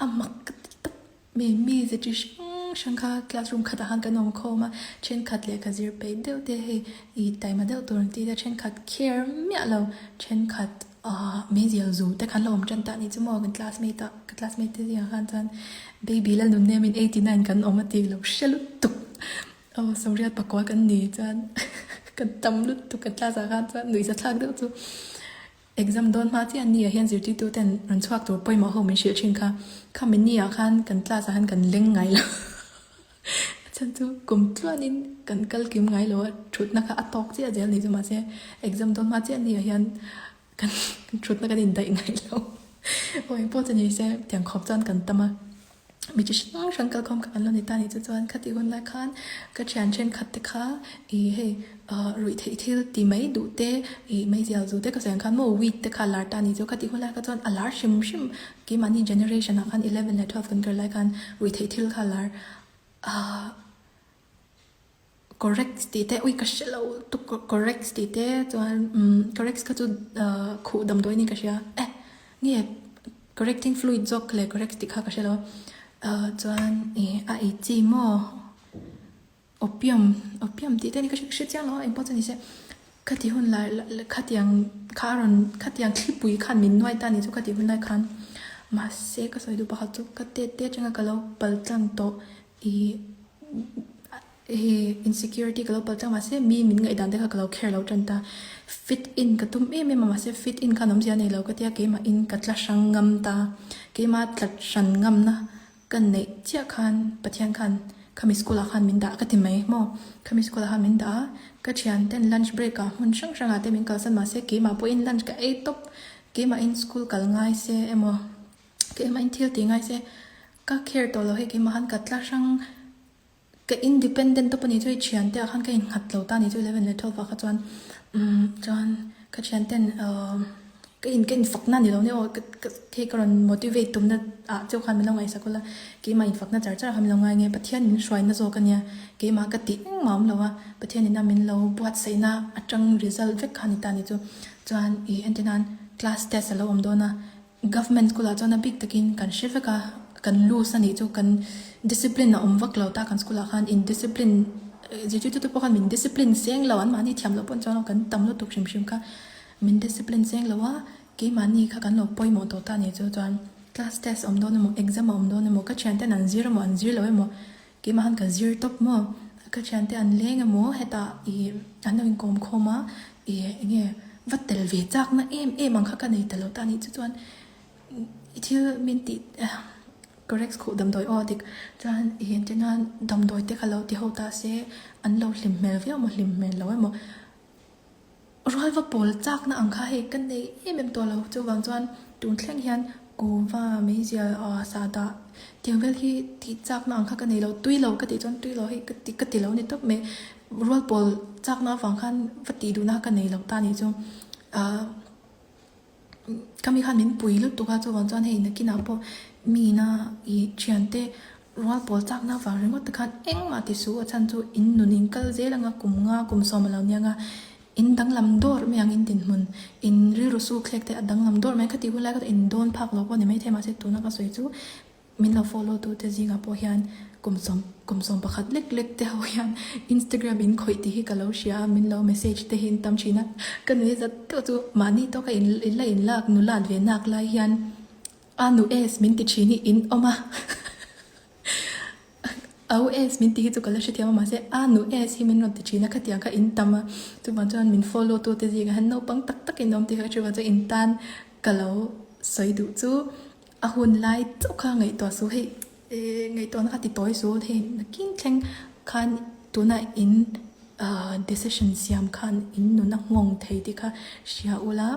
a mak ka ti tak mi mi ze chi hrang hrang kha classroom khatah khan kan awm khawm a thenkhat lehkha zir peih deuh te hei ih taima deuh tur ang tih te thenkhat care miah lo thenkhat Ahh meizial zu te khan lo awm tan ta ni chu maw kan classmate ah ka classmate te zingah khan chuan baby la nun nem in 89 kan awm a tih lo hre lutuk. Aw 80 pakua kan ni chuan kan tam lutuk kan class ah khan chuan nuihza thlak deuh chu exam dawn hma chiah ni ah hian zirtirtu ten rawn chhuak tur pawimawh ho min hrilh thin kha. Khami ni ah khan kan class ah khan kan leng ngai lo. A chhan chu kum tluanin kan kal kim ngai lo a, thutna kha a tawk chiah zel ni chu mahse exam dawn hma chiah ni ah hian kan thutna kan indaih ngai lo. Aw engpawh chu ni se tiang khawp chuan kan tam a, mi chi hrang hrang kalkhawm kha kan lo ni ta ni chu chuan khatih hun lai khan ka thian thenkhat te kha ih hei ah ruih theih thil ti mai duh te ih meizial zu te ka sawi ang khan maw weed te kha a lar ta ni chu khatih hun lai kha chuan a lar hrim hrim Keimahni generation ah khan 11 leh 12 kan kal lai khan ruihtheih thil kha lar ah correct tih te ui ka hre lo tuk correct tih te chuan umm correct kha chu ah khuh damdawi niin ka hria eh nge correcting fluid zawk leh correct tih kha ka hre lo ah chuan ih a ei chi maw. Opium, opium tih te ni ka hre chiang lo a engpawh chu ni se khati hun lai khatiang kha a rawn khatiang thlipui khan min nuai ta ni chu khati hun lai khan mahse ka sawi duh pakhat chu ka tet te atanga ka lo pal tlang tawh ih ih insecurity ka lo pal tlang mahse mi min ngaihdan te kha ka lo care lo tan ta fit in ka tum em em a mahse fit in khan awmzia a nei lo ka tia keimah in ka tla hrang ngam ta keimah tla hran ngam na Ka neih chiah khan Pathian khan khami school ah khan min dah ka ti mai maw? Khami school ah khan min dah a, ka thian ten lunch break ah hmun hrang hrang ah te min kalsan mahse keimah pawhin lunch ka ei tawp, keimahin school kal ngai se emaw keimahin thil ti ngai se ka care tawh lo hei keimah khan ka tla hrang Ka independent tawp a nih chu i thiante ah khan ka innghat lo ta a nih chu 11 leh 12 ah kha chuan umm chuan ka thianten ahh ka in ka infakna a ni lo nia aw ka ka hei ka rawn motivate tumna ah cheu khan min lo ngaihsak ula keimah infakna char char ah khan min lo ngai nge Pathian min hruaina zawk a nia keimah ka tih engmah a awm lo a Pathian ina min lo buatsaihna atang result vek kha a ni ta a nih chu chuan ih entir nan class test a lo awm dawn a. Government school ah chuan a bik takin kan hre vek a, kan loose a nih chu kan discipline a awm vak lo ta kan school ah khan in discipline zirtirtu te pawh khan min discipline seng lo an mahni thiam loh pawh chuan kan tam lutuk hrim hrim kha min discipline seng lo a keimahni kha kan lo pawimawh tawh ta a nih chu chuan class test a awm dawn emaw exam a awm dawn emaw ka thian ten an zir emaw an zir lo emaw keimah khan ka zir tawp maw ka thian te an leng emaw hetah ih an lo inkawm khawm a Ih enge va tel ve chakna em em ang kha ka nei ta lo ta a nih chu chuan i thil min tih correct khuh damdawi aw dik chuan ih entir nan damdawi te kha lo ti ho ta se an lo hlim hmel viau maw hlim hmel lo emaw rual va pawl chakna ang kha hei ka nei em em tawh lo chuvang chuan tun thleng hian kuva meizial ah sahdah tiang vel hi tih chakna ang kha ka nei lo tui lo ka tih chuan tui lo hei ka ti ka ti lo ni tawp mai. Rual pawl chakna avang khan va tih duhna ka nei lo ta nih chu ahh ka mi khan min pui lutuk a chuvang chuan hei nakinah pawh mina ih thiante rual pawl chakna avang ringawt te khan engmah ti suh a chhan chu in nun in kal zel anga kum nga kum sawm a lo nia nga in danglam dawr mai ang in dinhmun in rilru suk thlek te a danglam dawr mai khatih hun lai kha in dawn phak lo pawh ni maithei mahse tuna ka sawi chu. Min lo follow tu te zingah pawh hian kum sawm kum sawm pakhat lek lek te ho hian Instagram in khawih tih hi ka lo hria a, min lo message te hi an tam thin a, ka nui zat deuh chu mahni tawka in in la in lak nulat ve nak lai hian a nu es min ti thin hi in awm a au es min tih hi chu ka la hrethiam a mahse a nu es hi min rawn ti thin a khatiang kha in tam a chuvang chuan min follow tu te zingah hian naupang tak tak in awm tih kha ka hre vang chuan in tan ka lo sawi duh chu. A hun lai chauh kha ngaihtuah suh hei ngaihtuahna kha ti tawi suh hei nakin thleng khan tuna in decision siam khan in nun a nghawng thei tih kha hria ula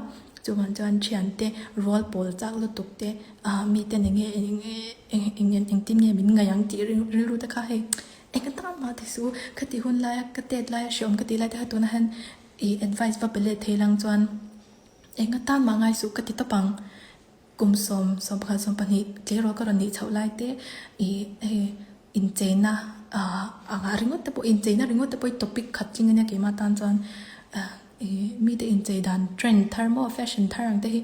chuvang chuan thiante rual pawl chak lutuk te mite eng nge eng engtin nge min ngaih ang tih rilru te kha hei eng atan mah ti suh khati hun laia ka tet laia hreawm ka tih lai te kha tunah hian ih advice va pe let thei lang chuan eng atan mah ngai suh ka ti tawp ang. Kum sawm, 11, 12 tleirawl ka rawn nih chhoh lai te ih hei incheina ah anga ringawt te pawh incheina ringawt te pawh hi topic khat tling ania keimah tan chuan ih mite inchei dan trend thar maw fashion thar ang te hi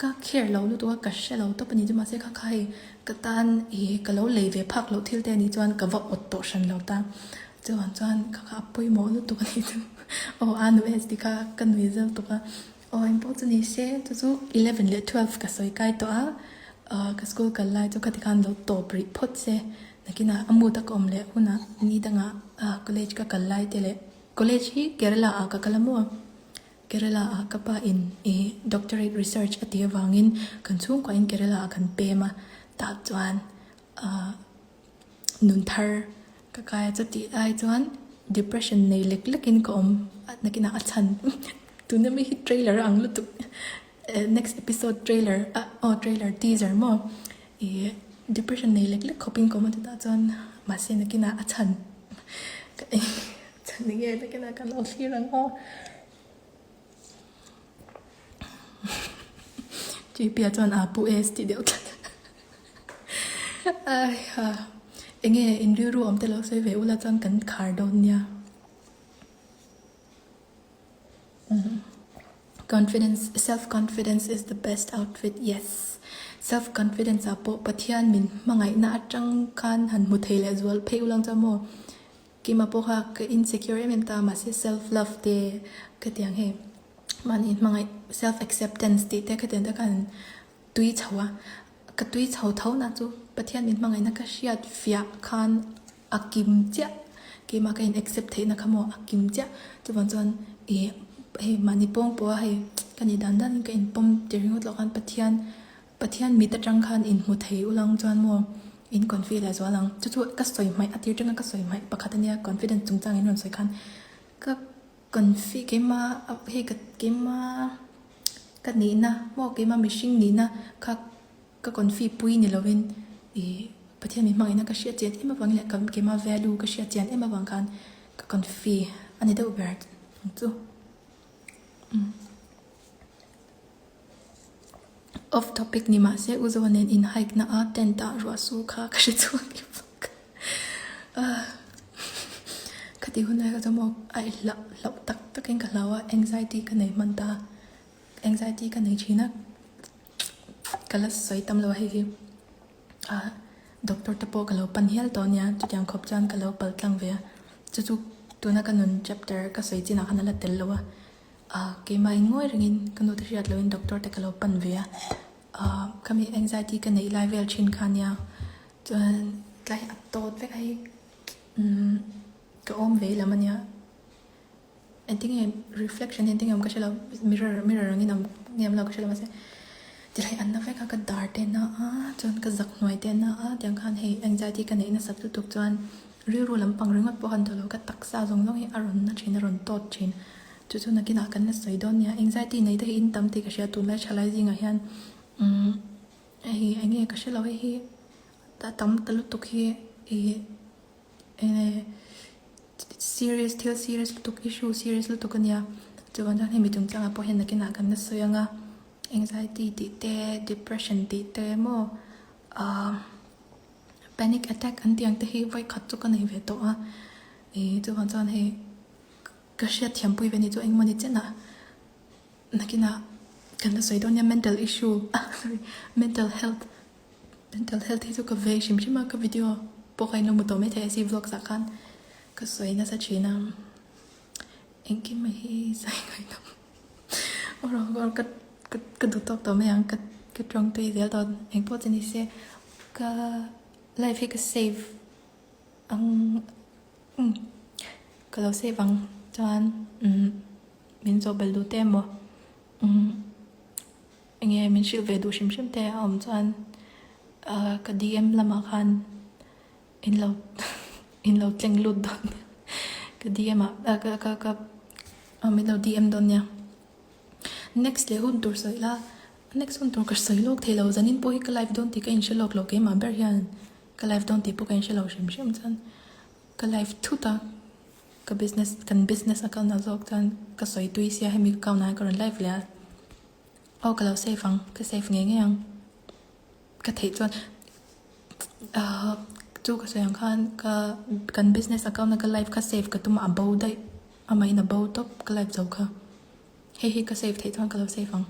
ka care lo lutuk a ka hre lo tawp a ni chu mahse kha kha hei ka tan ih ka lo lei ve phak loh thil te anih chuan ka va awt tawh hran lo ta chuvang chuan kha kha a pawimawh lutuk a nih chu aw a nu es tih kha ka nui zeuh tuk a. Aw engpawh chu ni se, chu chu 11 leh 12 ka sawi kai tawh a, ka school kal lai chu khati khan lo tawp rih phawt se. Nakinah a mood a ka awm leh hunah ni dangah college ka kal lai te leh college hi Kerala ah ka kal a maw? Kerala ah ka pa in ih doctorate research a tih avangin kan chhungkuah in Kerala ah kan pem a, tah chuan ah nun thar ka kai a chutih lai chuan depression nei lek lek in ka awm nakinah a chhan tuna mi hi trailer a ang lutuk next episode trailer ah aw trailer teaser maw ih depression nei lek lek khawpin ka awm a chutah chuan mahse nakinah a chhan chhan enge nakinah kan lo thlir ang aw. Jp-a chuan a pu es tih deuh tlat aiha enge in rilru awm te lo sawi ve ula chuan kan khar dawn nia confidence self confidence is the best outfit yes self confidence ah pawh Pathian min hmangaihna atang khan han hmu thei leh zual phei ulang chuan maw Keimah pawh kha ka insecure em em ta mahse self love te ka ti ang hei mahni hmangaih self acceptance tih te khatiang te khan tui chho a ka tui chho tho na chu Pathian min hmangaihna ka hriat fiah khan a kim chiah keimah ka in accept theihna kha maw a kim chiah chuvang chuan ih hei mahni pawng pawha hei ka nih dan dan in ka inpawm ti ringawt loh khan Pathian Pathian mit atang khan inhmu thei ulang chuan maw in confi leh zual ang. Chu chu ka sawi hmaih a tir tanga ka sawi hmaih pakhat ania confidence chungchang in rawn sawi khan ka confi keima hei ka keima ka nihna maw keima mihring nihna kha ka confi pui ni lovin ih Pathian min hmangaihna ka hriat chian em avang leh keima value ka hriat chian em avang khan ka confi a ni deuh ber ang chu. Off topic ni mahse U Zoa nen in hike na a tent ah ruah su kha ka hre chhuak leh bawk a. Khati hun lai kha chuan maw a i hlauh hlauh tak tak in ka hlau a anxiety ka nei hman ta a anxiety ka nei thin a ka la sawi tam lo a hei hi ah doctor te pawh ka lo pan hial tawh ania chutiang khawp chuan ka lo pal tlang ve a chu chu tuna ka nun chapter ka sawi chinah khan a la tel lo a. Ah keimah in ngawi rengin ka nu te hriat lohin doctor te ka lo pan ve a, ah ka mi anxiety ka neih lai vel thin kha ania chuan tlai a tawt vek a hei umm ka awm ve lam ania engtinge reflection hi engtinge awm ka hre lo mirror mirror angin awm nge awm lo ka hre lo mahse tilai an na vek a ka dar te a na a chuan ka zak hnuai te a na a tiang khan hei anxiety ka neih nasat lutuk chuan rilru lampang ringawt pawh a han tawh lo ka taksa zawng zawng hi a rawn na thin a rawn tawt thin. Chu chu nakinah kan la sawi dawn nia, anxiety nei te hi in tam tih ka hria tunlai thalai zingah hian umm hei eng nge ka hrelo hei hi a tam ta lutuk hi ih eng serious thil serious lutuk issue serious lutuk ania chuvang chuan hemi chungchangah pawh hian nakinah kan la sawi ang a anxiety tih te depression tih te maw ahh panic attack an tih ang te hi vawikhat chu ka nei ve tawh a ih chuvang chuan hei. Ka hriat thiampui ve ni chu engemaw ni chen ah nakinah kan la sawi dawn nia mental issue ah sorry mental health mental health hi chu ka vei hrim hrim a ka video pawh kha in lo hmu tawh maithei a si vlogs ah khan ka sawi nasa thin a engkim mai hi sawi ngaih nawm awr ka ka duh tawk tawh mai ang ka ka tawngtui zel dawn engpawh chu ni se ka life hi ka save ang. Umm ka lo save ang chuan umm min zawh belh duh te emaw umm enge min hrilh ve duh hrim hrim te a awm chuan ah ka DM lamah khan in lo in lo tleng lut dawn nia ka DM ah ka ka ka min lo DM dawn nia next leh hun tur sawi la next hun tur ka sawi lawk thei lo zanin pawh hi ka live dawn tih ka inhre lawk lo keimah ber hian. Ka live dawn tih pawh ka inhre lo hrim hrim chuan ka live thut a, ka business kan business a kalna zawk chuan ka sawi tui sia hemi ka account ah hian ka rawn live leh a, aw ka lo save ang ka save ngei ngei ang ka theih chuan ahh chu ka sawi ang khan ka kan business account a ka live kha save ka tum a a bo daih amahin a bo tawp ka live zo kha hei hi ka save theih chuan ka lo save ang.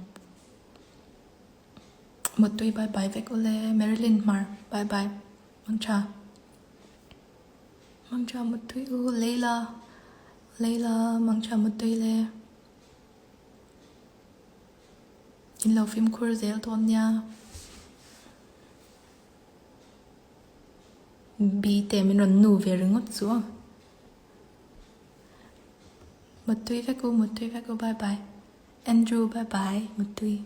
Muttui bye bye vek ule Marilyn Hmar bye bye Mangtha Mangtha Muttui u Leila Leila Mangtha Muttui le In lo fimkhur zel dawn nia. Bite min rawn nu ve ringawt chu aw. Muttui vek u, muttui vek u, bye bye. Andrew bye bye, muttui.